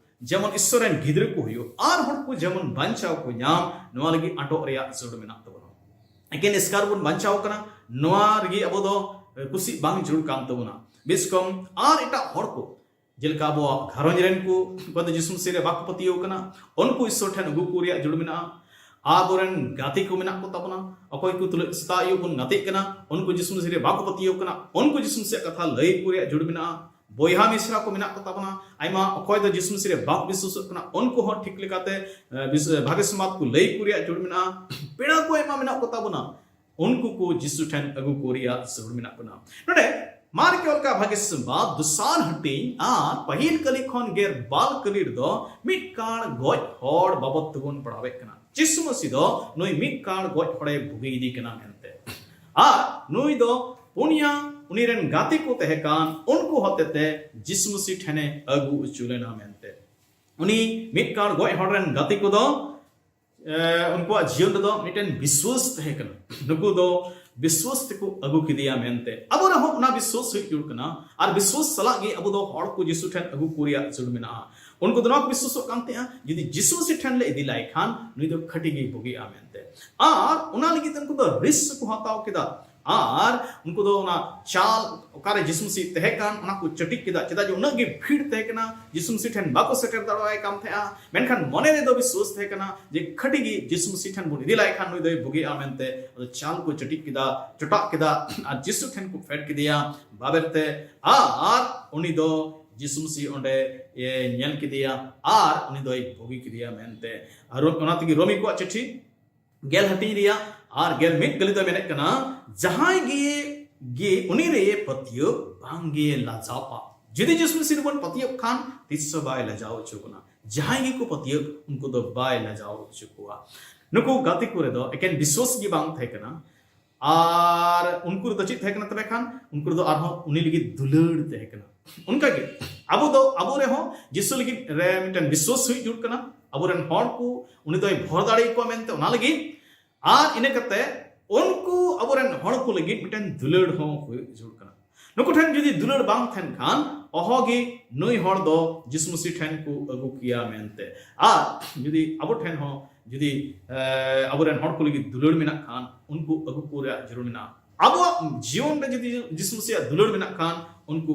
ᱡᱮᱢᱚᱱ ᱤᱥᱥᱚᱨ ᱨᱮᱱ ᱜᱤᱫᱽᱨᱟᱹ ᱠᱚ ᱦᱩᱭᱩᱜ, ᱟᱨ ᱦᱚᱲ ᱠᱚ ᱡᱮᱢᱚᱱ ᱵᱟᱧᱪᱟᱣ ᱠᱚ ᱧᱟᱢ, ᱱᱚᱣᱟ ᱞᱟᱹᱜᱤᱫ ᱟᱴᱚᱜ ᱨᱮᱭᱟᱜ ᱡᱟᱹᱨᱩᱲ ᱢᱮᱱᱟᱜ ᱛᱟᱵᱚᱱᱟ᱾ ᱮᱠᱮᱱ ᱮᱥᱠᱟᱨ ᱵᱚᱱ ᱵᱟᱧᱪᱟᱣ ᱠᱟᱱᱟ, ᱱᱚᱣᱟ ᱨᱮᱜᱮ ᱟᱵᱚ ᱫᱚ ᱠᱩᱥᱤ ᱵᱟᱝ ᱡᱟᱹᱨᱩᱲ ᱠᱟᱱ ᱛᱟᱵᱚᱱᱟ᱾ ᱵᱮᱥ ᱠᱚᱢ ᱟᱨ ᱮᱴᱟᱜ ᱦᱚᱲ ᱠᱚ, ᱡᱮᱞᱮᱠᱟ ᱟᱵᱚᱣᱟᱜ ᱜᱷᱟᱨᱚᱸᱡᱽ ᱨᱮᱱ ᱠᱚ, ᱚᱠᱚᱭ ᱫᱚ ᱡᱤᱥᱩ ᱢᱟᱹᱥᱤ ᱨᱮ ᱵᱟᱠᱚ ᱯᱟᱹᱛᱭᱟᱹᱣ ᱠᱟᱱᱟ, ᱩᱱᱠᱩ ᱤᱥᱥᱚᱨ ᱴᱷᱮᱱ ᱟᱹᱜᱩ ᱠᱚ ᱨᱮᱭᱟᱜ ᱡᱟᱹᱨᱩᱲ ᱢᱮᱱᱟᱜᱼᱟ᱾ ᱟᱵᱚᱨᱮᱱ ᱜᱟᱛᱮ ᱠᱚ ᱢᱮᱱᱟᱜ ᱠᱚ ᱛᱟᱵᱚᱱᱟ, ᱚᱠᱚᱭ ᱠᱚ ᱛᱩᱞᱩᱡ ᱥᱮᱛᱟᱜ ᱟᱹᱭᱩᱵ ᱵᱚᱱ ᱜᱟᱛᱮᱜ ᱠᱟᱱᱟ, ᱩᱱᱠᱩ ᱡᱤᱥᱩ ᱢᱟᱹᱥᱤ ᱨᱮ ᱵᱟᱠᱚ ᱯᱟᱹᱛᱭᱟᱹᱣ ᱠᱟᱱᱟ, ᱩᱱᱠᱩ ᱡᱤᱥᱩ ᱢᱟᱹᱥᱤᱭᱟᱜ ᱠᱟᱛᱷᱟ ᱞᱟᱹᱭ ᱠᱚ ᱨᱮᱭᱟᱜ ᱡᱟᱹᱨᱩᱲ ᱢᱮᱱᱟᱜᱼᱟ᱾ ᱵᱚᱭᱦᱟ ᱢᱤᱥᱨᱟ ᱠᱚ ᱢᱮᱱᱟᱜ ᱠᱚ ᱛᱟᱵᱚᱱᱟ, ᱟᱭᱢᱟ ᱚᱠᱚᱭ ᱫᱚ ᱡᱤᱥᱩ ᱢᱟᱹᱥᱤ ᱨᱮ ᱵᱟᱠᱚ ᱵᱤᱥᱣᱟᱥᱚᱜ ᱠᱟᱱᱟ, ᱩᱱᱠᱩ ᱦᱚᱸ ᱴᱷᱤᱠ ᱞᱮᱠᱟᱛᱮ, ᱮ, ᱵᱤᱥ-, ᱮ, ᱵᱷᱟᱜᱮ ᱥᱚᱢᱟᱫ ᱠᱚ ᱞᱟᱹᱭ ᱠᱚ ᱨᱮᱭᱟᱜ ᱡᱟᱹᱨᱩᱲ ᱢᱮᱱᱟᱜᱼᱟ᱾ ᱯᱮᱲᱟ ᱠᱚ ᱟᱭᱢᱟ ᱢᱮᱱᱟᱜ ᱠᱚ ᱛᱟᱵᱚᱱᱟ, ᱩᱱᱠᱩ ᱠᱚ ᱡᱤᱥᱩ ᱴᱷᱮᱱ ᱟᱹᱜᱩ ᱠᱚ ᱨᱮᱭᱟᱜ ᱡᱟᱹᱨᱩᱲ ᱢᱮᱱᱟᱜ ᱵᱚᱱᱟ᱾ ᱱᱚᱰᱮ ᱢᱟᱨᱠᱮ ᱚᱞ ᱠᱟᱜ ᱵᱷᱟᱜᱮ ᱥᱚᱢᱵᱟᱫ ᱫᱚᱥᱟᱨ ᱦᱟᱹᱴᱤᱧ ᱟᱨ ᱯᱟᱹᱦᱤᱞ ᱠᱟᱹᱞᱤ ᱠᱷᱚᱱ ᱜᱮᱨ ᱵᱟᱞ ᱠᱟᱹᱞᱤ ᱨᱮᱫᱚ ᱢᱤᱫ ᱠᱟᱬ ᱜᱚᱡ ᱦᱚᱲ ᱵᱟᱵᱚᱫ ᱛᱮᱵᱚᱱ ᱯᱟᱲᱦᱟᱣᱮᱫ ᱠᱟᱱᱟ᱾ ᱡᱤᱥᱩ ᱢᱟᱹᱥᱤ ᱫᱚ ᱱᱩᱭ ᱢᱤᱫ ᱠᱟᱬ ᱜᱚᱡ ᱦᱚᱲᱮ ᱵᱩᱜᱤ ᱤᱫᱤ ᱠᱟᱱᱟ ᱢᱮᱱᱛᱮ᱾ ᱟᱨ ᱱᱩᱭ ᱫᱚ ᱯᱩᱱᱭᱟ ᱩᱱᱤ ᱨᱮᱱ ᱜᱟᱛᱮ ᱠᱚ ᱛᱟᱦᱮᱸ ᱠᱟᱱ ᱩᱱᱠᱩ ᱦᱚᱛᱮᱛᱮ ᱡᱤᱥᱩ ᱢᱟᱹᱥᱤ ᱴᱷᱮᱱᱮ ᱟᱹᱜᱩ ᱦᱚᱪᱚ ᱞᱮᱱᱟ ᱢᱮᱱᱛᱮ᱾ ᱩᱱᱤ ᱢᱤᱫ ᱠᱟᱬ ᱜᱚᱡ ᱦᱚᱲ ᱨᱮᱱ ᱜᱟᱛᱮ ᱠᱚᱫᱚ ᱮ, ᱩᱱᱠᱩᱣᱟᱜ ᱡᱤᱭᱚᱱ ᱨᱮᱫᱚ ᱢᱤᱫᱴᱮᱱ ᱵᱤᱥᱣᱟᱥ ᱛᱟᱦᱮᱸ ᱠᱟᱱᱟ᱾ ᱱᱩᱠᱩ ᱫᱚ ᱵᱤᱥᱣᱟᱥ ᱛᱮᱠᱚ ᱟᱹᱜᱩ ᱠᱮᱫᱮᱭᱟ ᱢᱮᱱᱛᱮ᱾ ᱟᱵᱚ ᱨᱮᱦᱚᱸ ᱚᱱᱟ ᱵᱤᱥᱣᱟᱥ ᱦᱩᱭᱩᱜ ᱠᱟᱱᱟ, ᱟᱨ ᱵᱤᱥᱣᱟᱥ ᱥᱟᱞᱟᱜ ᱜᱮ ᱟᱵᱚ ᱫᱚ ᱦᱚᱲ ᱠᱚ ᱡᱤᱥᱩ ᱴᱷᱮᱱ ᱟᱹᱜᱩ ᱠᱚ ᱨᱮᱭᱟᱜ ᱡᱟᱹᱨᱩᱲ ᱢᱮᱱᱟᱜᱼᱟ᱾ ᱩᱱᱠᱩ ᱫᱚ ᱱᱚᱣᱟ ᱠᱚ ᱵᱤᱥᱣᱟᱥᱚᱜ ᱠᱟᱱ ᱛᱟᱦᱮᱸᱜᱼᱟ, ᱡᱩᱫᱤ ᱡᱤᱥᱩ ᱢᱟᱹᱥᱤ ᱴᱷᱮᱱ ᱞᱮ ᱤᱫᱤ ᱞᱟᱭ ᱠᱷᱟᱱ ᱱᱩᱭ ᱫᱚ ᱠᱷᱟᱹᱴᱤ ᱜᱮ ᱵᱩᱜᱤᱜᱼᱟ ᱢᱮᱱᱛᱮ᱾ ᱟᱨ ᱚᱱᱟ ᱞᱟᱹᱜᱤᱫ ᱛᱮ ᱩᱱᱠᱩ ᱫᱚ ᱨᱤᱥᱠ ᱠᱚ ᱦᱟᱛᱟᱣ ᱠᱮᱫᱟ᱾ ᱟᱨ ᱩᱱᱠᱩ ᱫᱚ ᱚᱱᱟ ᱪᱟᱞ ᱚᱠᱟᱨᱮ ᱡᱤᱥᱩ ᱢᱟᱹᱥᱤ ᱛᱟᱦᱮᱸ ᱠᱟᱱ, ᱚᱱᱟ ᱠᱚ ᱪᱟᱹᱴᱤᱡ ᱠᱮᱫᱟ᱾ ᱪᱮᱫᱟᱜ ᱡᱮ ᱩᱱᱟᱹᱜ ᱜᱮ ᱵᱷᱤᱲ ᱛᱟᱦᱮᱸ ᱠᱟᱱᱟ, ᱡᱤᱥᱩ ᱢᱟᱹᱥᱤ ᱴᱷᱮᱱ ᱵᱟᱠᱚ ᱥᱮᱴᱮᱨ ᱫᱟᱲᱮᱭᱟᱭ ᱠᱟᱱ ᱛᱟᱦᱮᱸᱜᱼᱟ᱾ ᱢᱮᱱᱠᱷᱟᱱ ᱢᱚᱱᱮ ᱨᱮᱫᱚ ᱵᱤᱥᱣᱟᱥ ᱛᱟᱦᱮᱸ ᱠᱟᱱᱟ ᱡᱮ ᱠᱷᱟᱹᱴᱤ ᱜᱮ ᱡᱤᱥᱩ ᱢᱟᱹᱥᱤ ᱴᱷᱮᱱ ᱵᱚᱱ ᱤᱫᱤ ᱞᱟᱭ ᱠᱷᱟᱱ ᱱᱩᱭ ᱫᱚᱭ ᱵᱩᱜᱤᱜᱼᱟ ᱢᱮᱱᱛᱮ᱾ ᱟᱫᱚ ᱪᱟᱞ ᱠᱚ ᱪᱟᱹᱴᱤᱡ ᱠᱮᱫᱟ, ᱪᱚᱴᱟᱜ ᱠᱮᱫᱟ, ᱟᱨ ᱡᱤᱥᱩ ᱴᱷᱮᱱ ᱠᱚ ᱯᱷᱮᱰ ᱠᱮᱫᱮᱭᱟ ᱵᱟᱵᱮᱨ ᱛᱮ, ᱟᱨ ᱩᱱᱤ ᱫᱚ ᱡᱤᱥᱩ ᱢᱟᱹᱥᱤ ᱚᱸᱰᱮ ᱮ ᱧᱮᱞ ᱠᱮᱫᱮᱭᱟ ᱟᱨ ᱩᱱᱤ ᱫᱚᱭ ᱵᱩᱜᱤ ᱠᱮᱫᱮᱭᱟ ᱢᱮᱱᱛᱮ᱾ ᱟᱨ ᱚᱱᱟ ᱛᱮᱜᱮ ᱨᱳᱢᱤ ᱠᱚᱣᱟᱜ ᱪᱤᱴᱷᱤ ᱜᱮᱞ ᱦᱟᱹᱴᱤᱧ ᱨᱮᱭᱟᱜ ᱟᱨ ᱜᱮᱞ ᱢᱤᱫ ᱠᱟᱹᱞᱤ ᱫᱚ ᱢᱮᱱᱮᱫ ᱠᱟᱱᱟ, ᱡᱟᱦᱟᱸᱭ ᱜᱮ, ᱜᱮ ᱩᱱᱤ ᱨᱮ ᱯᱟᱹᱛᱭᱟᱹᱣ ᱵᱟᱝᱜᱮ ᱞᱟᱡᱟᱣᱟ᱾ ᱡᱩᱫᱤ ᱡᱤᱥᱩ ᱢᱟᱹᱥᱤ ᱨᱮᱵᱚᱱ ᱯᱟᱹᱛᱭᱟᱹᱣ ᱠᱷᱟᱱ ᱛᱤᱥ ᱦᱚᱸ ᱵᱟᱭ ᱞᱟᱡᱟᱣ ᱦᱚᱪᱚ ᱵᱚᱱᱟ᱾ ᱡᱟᱦᱟᱸᱭ ᱜᱮᱠᱚ ᱯᱟᱹᱛᱭᱟᱹᱣ ᱩᱱᱠᱩ ᱫᱚ ᱵᱟᱭ ᱞᱟᱡᱟᱣ ᱦᱚᱪᱚ ᱠᱚᱣᱟ᱾ ᱱᱩᱠᱩ ᱜᱟᱛᱮ ᱠᱚᱨᱮ ᱫᱚ ᱮᱠᱮᱱ ᱵᱤᱥᱣᱟᱥ ᱜᱮ ᱵᱟᱝ ᱛᱟᱦᱮᱸ ᱠᱟᱱᱟ᱾ ᱟᱨ ᱩᱱᱠᱩ ᱨᱮᱫᱚ ᱪᱮᱫ ᱛᱟᱦᱮᱸ ᱠᱟᱱᱟ ᱛᱚᱵᱮ ᱠᱷᱟᱱ? ᱩᱱᱠᱩ ᱨᱮᱫᱚ ᱟᱨᱦᱚᱸ ᱩᱱᱤ ᱞᱟᱹᱜᱤᱫ ᱫᱩᱞᱟᱹᱲ ᱛᱟᱦᱮᱸ ᱠᱟᱱᱟ᱾ ᱚᱱᱠᱟᱜᱮ ᱟᱵᱚ ᱫᱚ, ᱟᱵᱚ ᱨᱮᱦᱚᱸ ᱡᱤᱥᱩ ᱞᱟᱹᱜᱤᱫ ᱨᱮ ᱢᱤᱫᱴᱮᱱ ᱵᱤᱥᱣᱟᱥ ᱦᱩᱭ ᱡᱟᱹᱨᱩᱲ ᱠᱟᱱᱟ᱾ ᱟᱵᱚᱨᱮᱱ ᱦᱚᱲ ᱠᱚ ᱩᱱᱤ ᱫᱚᱭ ᱵᱷᱚᱨ ᱫᱟᱲᱮᱭᱟᱠᱚᱣᱟ ᱢᱮᱱᱛᱮ, ᱚᱱᱟ ᱞᱟᱹᱜᱤᱫ᱾ ᱟᱨ ᱤᱱᱟᱹ ᱠᱟᱛᱮ ᱩᱱᱠᱩ ᱟᱵᱚᱨᱮᱱ ᱦᱚᱲ ᱠᱚ ᱞᱟᱹᱜᱤᱫ ᱢᱤᱫᱴᱮᱱ ᱫᱩᱞᱟᱹᱲ ᱦᱚᱸ ᱦᱩᱭᱩᱜ ᱡᱟᱹᱨᱩᱲ ᱠᱟᱱᱟ᱾ ᱱᱩᱠᱩ ᱴᱷᱮᱱ ᱡᱩᱫᱤ ᱫᱩᱞᱟᱹᱲ ᱵᱟᱝ ᱛᱟᱦᱮᱱ ᱠᱷᱟᱱ, ᱚᱦᱚᱜᱮ ᱱᱩᱭ ᱦᱚᱲ ᱫᱚ ᱡᱤᱥᱩ ᱢᱟᱹᱥᱤ ᱴᱷᱮᱱ ᱠᱚ ᱟᱹᱜᱩ ᱠᱮᱭᱟ ᱢᱮᱱᱛᱮ᱾ ᱟᱨ ᱡᱩᱫᱤ ᱟᱵᱚ ᱴᱷᱮᱱ ᱦᱚᱸ ᱡᱩᱫᱤ ᱟᱵᱚᱨᱮᱱ ᱦᱚᱲ ᱠᱚ ᱞᱟᱹᱜᱤᱫ ᱫᱩᱞᱟᱹᱲ ᱢᱮᱱᱟᱜ ᱠᱷᱟᱱ, ᱩᱱᱠᱩ ᱟᱹᱜᱩ ᱠᱚ ᱨᱮᱭᱟᱜ ᱡᱟᱹᱨᱩᱲ ᱢᱮᱱᱟᱜᱼᱟ᱾ ᱟᱵᱚᱣᱟᱜ ᱡᱤᱭᱚᱱ ᱨᱮ ᱡᱩᱫᱤ ᱡᱤᱥᱩ ᱢᱟᱹᱥᱤᱭᱟᱜ ᱫᱩᱞᱟᱹᱲ ᱢᱮᱱᱟᱜ ᱠᱷᱟᱱ, ᱩᱱᱠᱩ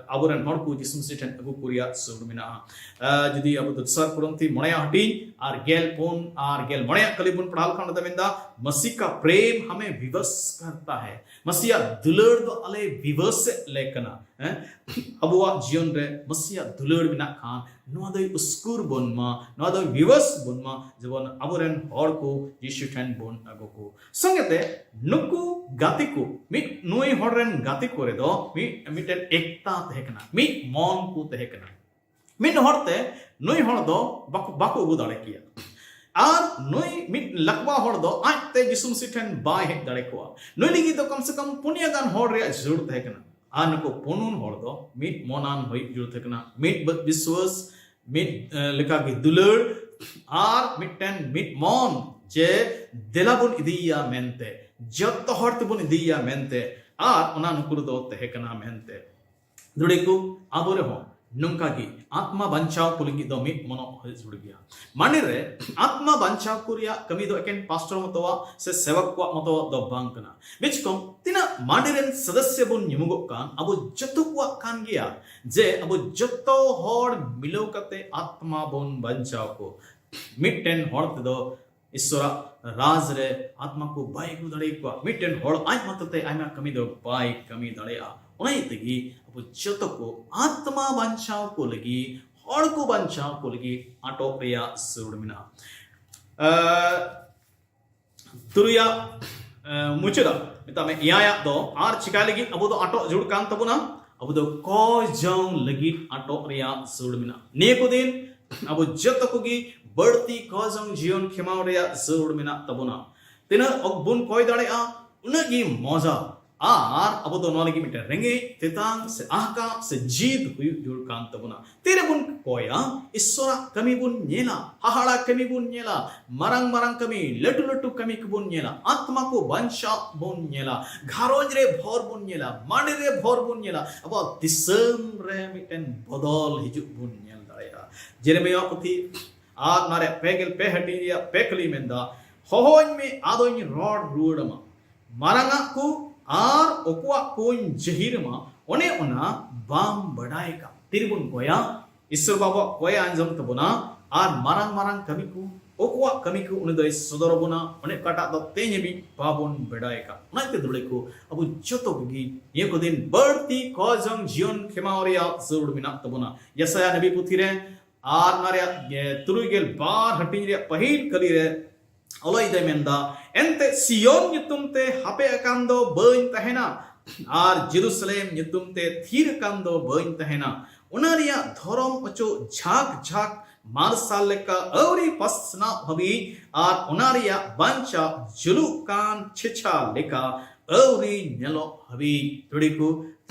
ᱟᱵᱚᱨᱮᱱ ᱦᱚᱲ ᱠᱚ ᱡᱤᱥᱩ ᱢᱟᱹᱥᱤ ᱴᱷᱮᱱ ᱟᱹᱜᱩ ᱠᱚ ᱨᱮᱭᱟᱜ ᱡᱟᱹᱨᱩᱲ ᱢᱮᱱᱟᱜᱼᱟ᱾ ᱡᱩᱫᱤ ᱟᱵᱚ ᱫᱚᱥᱟᱨ ᱠᱚᱨᱤᱱᱛᱷᱤ ᱢᱚᱬᱮᱭᱟᱜ ᱦᱟᱹᱴᱤᱧ ᱟᱨ ᱜᱮᱞ ᱯᱩᱱ ᱟᱨ ᱜᱮᱞ ᱢᱚᱬᱮᱭᱟᱜ ᱠᱟᱹᱞᱤ ᱵᱚᱱ ᱯᱟᱲᱦᱟᱣ ᱞᱮᱠᱷᱟᱱ, ᱚᱸᱰᱮ ᱢᱮᱱᱫᱟ, ᱢᱟᱹᱥᱤ ᱠᱟ ᱯᱨᱮᱢ ᱦᱟᱢᱮ ᱵᱤᱵᱚᱥ ᱠᱟᱨᱛᱟ ᱦᱮ᱾ ᱢᱟᱹᱥᱤᱭᱟᱜ ᱫᱩᱞᱟᱹᱲ ᱫᱚ ᱟᱞᱮ ᱵᱤᱵᱚᱥᱮᱫ ᱞᱮ ᱠᱟᱱᱟ᱾ ᱦᱮᱸ, ᱟᱵᱚᱣᱟᱜ ᱡᱤᱭᱚᱱ ᱨᱮ ᱢᱟᱹᱥᱤᱭᱟᱜ ᱫᱩᱞᱟᱹᱲ ᱢᱮᱱᱟᱜ ᱠᱷᱟᱱ, ᱱᱚᱣᱟ ᱫᱚᱭ ᱩᱥᱠᱩᱨ ᱵᱚᱱ ᱢᱟ, ᱱᱚᱣᱟ ᱫᱚᱭ ᱵᱤᱵᱚᱥ ᱵᱚᱱ ᱢᱟ, ᱡᱮᱢᱚᱱ ᱟᱵᱚᱨᱮᱱ ᱦᱚᱲ ᱠᱚ ᱡᱤᱥᱩ ᱴᱷᱮᱱ ᱵᱚᱱ ᱟᱹᱜᱩ ᱠᱚ᱾ ᱥᱚᱸᱜᱮᱛᱮ ᱱᱩᱠᱩ ᱜᱟᱛᱮ ᱠᱚ, ᱢᱤᱫ ᱱᱩᱭ ᱦᱚᱲ ᱨᱮᱱ ᱜᱟᱛᱮ ᱠᱚᱨᱮ ᱫᱚ ᱢᱤᱫ ᱢᱤᱫᱴᱮᱱ ᱮᱠᱛᱟ ᱛᱟᱦᱮᱸ ᱠᱟᱱᱟ, ᱢᱤᱫ ᱢᱚᱱ ᱠᱚ ᱛᱟᱦᱮᱸ ᱠᱟᱱᱟ᱾ ᱢᱤᱫ ᱦᱚᱲ ᱛᱮ ᱱᱩᱭ ᱦᱚᱲ ᱫᱚ ᱵᱟᱠᱚ ᱵᱟᱠᱚ ᱟᱹᱜᱩ ᱫᱟᱲᱮ ᱠᱮᱭᱟ᱾ ᱟᱨ ᱱᱩᱭ ᱢᱤᱫ ᱞᱟᱠᱵᱟ ᱦᱚᱲ ᱫᱚ ᱟᱡᱛᱮ ᱡᱤᱥᱩ ᱢᱟᱹᱥᱤ ᱴᱷᱮᱱ ᱵᱟᱭ ᱦᱮᱡ ᱫᱟᱲᱮ ᱠᱚᱣᱟ᱾ ᱱᱩᱭ ᱞᱟᱹᱜᱤᱫ ᱫᱚ ᱠᱚᱢ ᱥᱮ ᱠᱚᱢ ᱯᱩᱱᱭᱟᱹ ᱜᱟᱱ ᱦᱚᱲ ᱨᱮᱭᱟᱜ ᱡᱟᱹᱨᱩᱲ ᱛᱟᱦᱮᱸ ᱠᱟᱱᱟ᱾ ᱟᱨ ᱱᱩᱠᱩ ᱯᱩᱱᱩᱱ ᱦᱚᱲ ᱫᱚ ᱢᱤᱫ ᱢᱚᱱᱟᱱ ᱦᱩᱭᱩᱜ ᱡᱟᱹᱨᱩᱲ ᱛᱟᱦᱮᱸ ᱠᱟᱱᱟ, ᱢᱤᱫ ᱵᱤᱥᱣᱟᱥ, ᱢᱤᱫ ᱞᱮᱠᱟᱜᱮ ᱫᱩᱞᱟᱹᱲ, ᱟᱨ ᱢᱤᱫᱴᱮᱱ ᱢᱤᱫ ᱢᱚᱱ ᱡᱮ ᱫᱮᱞᱟ ᱵᱚᱱ ᱤᱫᱤᱭᱮᱭᱟ ᱢᱮᱱᱛᱮ, ᱡᱚᱛᱚ ᱦᱚᱲ ᱛᱮᱵᱚᱱ ᱤᱫᱤᱭᱮᱭᱟ ᱢᱮᱱᱛᱮ᱾ ᱟᱨ ᱚᱱᱟ ᱱᱩᱠᱩ ᱨᱮᱫᱚ ᱛᱟᱦᱮᱸ ᱠᱟᱱᱟ ᱢᱮᱱᱛᱮ᱾ ᱫᱩᱲᱤ ᱠᱚ ᱟᱵᱚ ᱨᱮᱦᱚᱸ ᱱᱚᱝᱠᱟ ᱜᱮ ᱟᱛᱢᱟ ᱵᱟᱧᱪᱟᱣ ᱠᱚ ᱞᱟᱹᱜᱤᱫ ᱫᱚ ᱢᱤᱫ ᱢᱚᱱᱚᱜ ᱦᱩᱭ ᱡᱟᱹᱨᱩᱲ ᱜᱮᱭᱟ᱾ ᱢᱟᱱᱮ ᱨᱮ ᱟᱛᱢᱟ ᱵᱟᱧᱪᱟᱣ ᱠᱚ ᱨᱮᱭᱟᱜ ᱠᱟᱹᱢᱤ ᱫᱚ ᱮᱠᱮᱱ ᱯᱟᱥᱴᱚᱨ ᱢᱚᱛᱚᱣᱟᱜ ᱥᱮ ᱥᱮᱵᱚᱠ ᱠᱚᱣᱟᱜ ᱢᱚᱛᱚᱣᱟᱜ ᱫᱚ ᱵᱟᱝ ᱠᱟᱱᱟ᱾ ᱵᱤᱪᱠᱚᱢ ᱛᱤᱱᱟᱹᱜ ᱢᱟᱹᱰᱤ ᱨᱮᱱ ᱥᱚᱫᱚᱥᱥᱚ ᱵᱚᱱ ᱧᱩᱢᱩᱜᱚᱜ ᱠᱟᱱ, ᱟᱵᱚ ᱡᱚᱛᱚ ᱠᱚᱣᱟᱜ ᱠᱟᱱ ᱜᱮᱭᱟ ᱡᱮ ᱟᱵᱚ ᱡᱚᱛᱚ ᱦᱚᱲ ᱢᱤᱞᱟᱹᱣ ᱠᱟᱛᱮ ᱟᱛᱢᱟ ᱵᱚᱱ ᱵᱟᱧᱪᱟᱣ ᱠᱚ᱾ ᱢᱤᱫᱴᱮᱱ ᱦᱚᱲ ᱛᱮᱫᱚ ᱤᱥᱚᱨᱟᱜ ᱨᱟᱡᱽ ᱨᱮ ᱟᱛᱢᱟ ᱠᱚ ᱵᱟᱭ ᱟᱹᱜᱩ ᱫᱟᱲᱮ ᱠᱚᱣᱟ᱾ ᱢᱤᱫᱴᱮᱱ ᱦᱚᱲ ᱟᱡ ᱢᱚᱛᱚ ᱛᱮ ᱟᱭᱢᱟ ᱠᱟᱹᱢᱤ ᱫᱚ ᱵᱟᱭ ᱠᱟᱹᱢᱤ ᱫᱟᱲᱮᱭᱟᱜᱼᱟ᱾ ᱚᱱᱟ ᱤᱭᱟᱹ ᱛᱮᱜᱮ ᱟᱵᱚ ᱡᱚᱛᱚ ᱠᱚ ᱟᱛᱢᱟ ᱵᱟᱧᱪᱟᱣ ᱠᱚ ᱞᱟᱹᱜᱤᱫ, ᱦᱚᱲ ᱠᱚ ᱵᱟᱧᱪᱟᱣ ᱠᱚ ᱞᱟᱹᱜᱤᱫ ᱟᱴᱚᱜ ᱨᱮᱭᱟᱜ ᱡᱟᱹᱨᱩᱲ ᱢᱮᱱᱟᱜᱼᱟ᱾ ᱟᱨ ᱛᱩᱨᱩᱭᱟᱜ, ᱮ, ᱢᱩᱪᱟᱹᱫᱟᱜ, ᱢᱮᱛᱟᱜ ᱢᱮ ᱮᱭᱟᱭᱟᱜ ᱫᱚ, ᱟᱨ ᱪᱤᱠᱟᱭ ᱞᱟᱹᱜᱤᱫ ᱟᱵᱚ ᱫᱚ ᱟᱴᱚᱜ ᱡᱟᱹᱨᱩᱲ ᱠᱟᱱ ᱛᱟᱵᱚᱱᱟ? ᱟᱵᱚ ᱫᱚ ᱠᱚᱭ ᱡᱚᱝ ᱞᱟᱹᱜᱤᱫ ᱟᱴᱚᱜ ᱨᱮᱭᱟᱜ ᱡᱟᱹᱨᱩᱲ ᱢᱮᱱᱟᱜᱼᱟ᱾ ᱱᱤᱭᱟᱹ ᱠᱚ ᱫᱤᱱ ᱟᱵᱚ ᱡᱚᱛᱚ ᱠᱚᱜᱮ ᱵᱟᱹᱲᱛᱤ ᱠᱚᱭ ᱡᱚᱝ ᱡᱤᱭᱚᱱ ᱠᱷᱮᱢᱟᱣ ᱨᱮᱭᱟᱜ ᱡᱟᱹᱨᱩᱲ ᱢᱮᱱᱟᱜ ᱛᱟᱵᱚᱱᱟ᱾ ᱛᱤᱱᱟᱹᱜ ᱚᱠ-, ᱵᱚᱱ ᱠᱚᱭ ᱫᱟᱲᱮᱭᱟᱜᱼᱟ, ᱩᱱᱟᱹᱜ ᱜᱮ ᱢᱚᱡᱟ᱾ ᱟᱨ ᱟᱵᱚ ᱫᱚ ᱱᱚᱣᱟ ᱞᱟᱹᱜᱤᱫ ᱢᱤᱫᱴᱮᱱ ᱨᱮᱸᱜᱮᱡ ᱛᱮᱛᱟᱝ ᱥᱮ ᱟᱦᱠᱟ ᱥᱮ ᱡᱤᱫ ᱦᱩᱭᱩᱜ ᱡᱟᱹᱨᱩᱲ ᱠᱟᱱ ᱛᱟᱵᱚᱱᱟ᱾ ᱛᱤᱨᱮᱵᱚᱱ ᱠᱚᱭᱟ, ᱤᱥᱚᱨᱟᱜ ᱠᱟᱹᱢᱤ ᱵᱚᱱ ᱧᱮᱞᱟ, ᱦᱟᱦᱟᱲᱟ ᱠᱟᱹᱢᱤ ᱵᱚᱱ ᱧᱮᱞᱟ, ᱢᱟᱨᱟᱝ ᱢᱟᱨᱟᱝ ᱠᱟᱹᱢᱤ, ᱞᱟᱹᱴᱩ ᱞᱟᱹᱴᱩ ᱠᱟᱹᱢᱤ ᱠᱚᱵᱚᱱ ᱧᱮᱞᱟ, ᱟᱛᱢᱟ ᱠᱚ ᱵᱟᱧᱪᱟᱜ ᱵᱚᱱ ᱧᱮᱞᱟ, ᱜᱷᱟᱨᱚᱸᱡᱽ ᱨᱮ ᱵᱷᱚᱨ ᱵᱚᱱ ᱧᱮᱞᱟ, ᱢᱟᱹᱰᱤ ᱨᱮ ᱵᱷᱚᱨ ᱵᱚᱱ ᱧᱮᱞᱟ, ᱟᱵᱚᱣᱟᱜ ᱫᱤᱥᱚᱢ ᱨᱮ ᱢᱤᱫᱴᱮᱱ ᱵᱚᱫᱚᱞ ᱦᱤᱡᱩᱜ ᱵᱚᱱ ᱧᱮᱞ ᱫᱟᱲᱮᱭᱟᱜᱼᱟ᱾ ᱡᱮᱨᱮᱢᱤᱭᱟ ᱯᱩᱛᱷᱤ ᱟᱨ ᱚᱱᱟ ᱨᱮᱭᱟᱜ ᱯᱮ ᱜᱮᱞ ᱯᱮ ᱦᱟᱹᱴᱤᱧ ᱨᱮᱭᱟᱜ ᱯᱮ ᱠᱟᱹᱞᱤ ᱢᱮᱱᱫᱟ, ᱦᱚᱦᱚᱧ ᱢᱮ, ᱟᱫᱚᱧ ᱨᱚᱲ ᱨᱩᱣᱟᱹᱲ ᱟᱢᱟ, ᱢᱟᱨᱟᱝᱟᱜ ᱠᱚ ᱟᱨ ᱚᱠᱚᱣᱟᱜ ᱠᱚᱧ ᱡᱟᱹᱦᱤᱨ ᱟᱢᱟ, ᱚᱱᱮ ᱚᱱᱟ ᱵᱟᱢ ᱵᱟᱰᱟᱭ ᱠᱟᱜ᱾ ᱛᱤᱨᱮᱵᱚᱱ ᱠᱚᱭᱟ? ᱤᱥᱥᱚᱨ ᱵᱟᱵᱟᱣᱟᱜ ᱠᱚᱭ ᱟᱸᱡᱚᱢ ᱛᱟᱵᱚᱱᱟ ᱟᱨ ᱢᱟᱨᱟᱝ ᱢᱟᱨᱟᱝ ᱠᱟᱹᱢᱤ ᱠᱚ, ᱚᱠᱚᱣᱟᱜ ᱠᱟᱹᱢᱤ ᱠᱚ ᱩᱱᱤ ᱫᱚᱭ ᱥᱚᱫᱚᱨ ᱟᱵᱚᱱᱟ, ᱚᱱᱮ ᱚᱠᱟᱴᱟᱜ ᱫᱚ ᱛᱮᱦᱮᱧ ᱦᱟᱹᱵᱤᱡ ᱵᱟᱵᱚᱱ ᱵᱟᱰᱟᱭ ᱟᱠᱟᱫ᱾ ᱚᱱᱟᱛᱮ ᱫᱩᱲᱮ ᱠᱚ, ᱟᱵᱚ ᱡᱚᱛᱚ ᱠᱚᱜᱮ ᱱᱤᱭᱟᱹ ᱠᱚ ᱫᱤᱱ ᱵᱟᱹᱲᱛᱤ ᱠᱚᱭ ᱡᱚᱝ ᱡᱤᱭᱚᱱ ᱠᱷᱮᱢᱟᱣ ᱨᱮᱭᱟᱜ ᱡᱟᱹᱨᱩᱲ ᱢᱮᱱᱟᱜ ᱛᱟᱵᱚᱱᱟ᱾ ᱭᱮᱥᱟᱭᱟ ᱱᱟᱵᱤ ᱯᱩᱛᱷᱤ ᱨᱮ ᱟᱨ ᱚᱱᱟ ᱨᱮᱭᱟᱜ, ᱮ, ᱛᱩᱨᱩᱭ ᱜᱮᱞ ᱵᱟᱨ ᱦᱟᱹᱴᱤᱧ ᱨᱮᱭᱟᱜ ᱯᱟᱹᱦᱤᱞ ᱠᱟᱹᱞᱤ ᱨᱮ ᱚᱞᱚᱭ ᱫᱚᱭ ᱢᱮᱱᱫᱟ, ᱮᱱᱛᱮ ᱥᱤᱭᱳᱱ ᱧᱩᱛᱩᱢ ᱛᱮ ᱦᱟᱯᱮ ᱟᱠᱟᱱ ᱫᱚ ᱵᱟᱹᱧ ᱛᱟᱦᱮᱱᱟ, ᱟᱨ ᱡᱮᱨᱩᱥᱟᱞᱮᱢ ᱧᱩᱛᱩᱢ ᱛᱮ ᱛᱷᱤᱨ ᱟᱠᱟᱱ ᱫᱚ ᱵᱟᱹᱧ ᱛᱟᱦᱮᱱᱟ᱾ ᱚᱱᱟ ᱨᱮᱭᱟᱜ ᱫᱷᱚᱨᱚᱢ ᱚᱪᱚᱜ ᱡᱷᱟᱠ ᱡᱷᱟᱠ ᱢᱟᱨᱥᱟᱞ ᱞᱮᱠᱟ ᱟᱹᱣᱨᱤ ᱯᱟᱥᱱᱟᱣ ᱦᱟᱹᱵᱤᱡ, ᱟᱨ ᱚᱱᱟ ᱨᱮᱭᱟᱜ ᱵᱟᱧᱪᱟᱣ ᱡᱩᱞᱩᱜ ᱠᱟᱱ ᱪᱷᱮᱪᱷᱟ ᱞᱮᱠᱟ ᱟᱹᱣᱨᱤ ᱧᱮᱞᱚᱜ ᱦᱟᱹᱵᱤᱡ᱾ ᱫᱩᱲᱤ ᱠᱚ,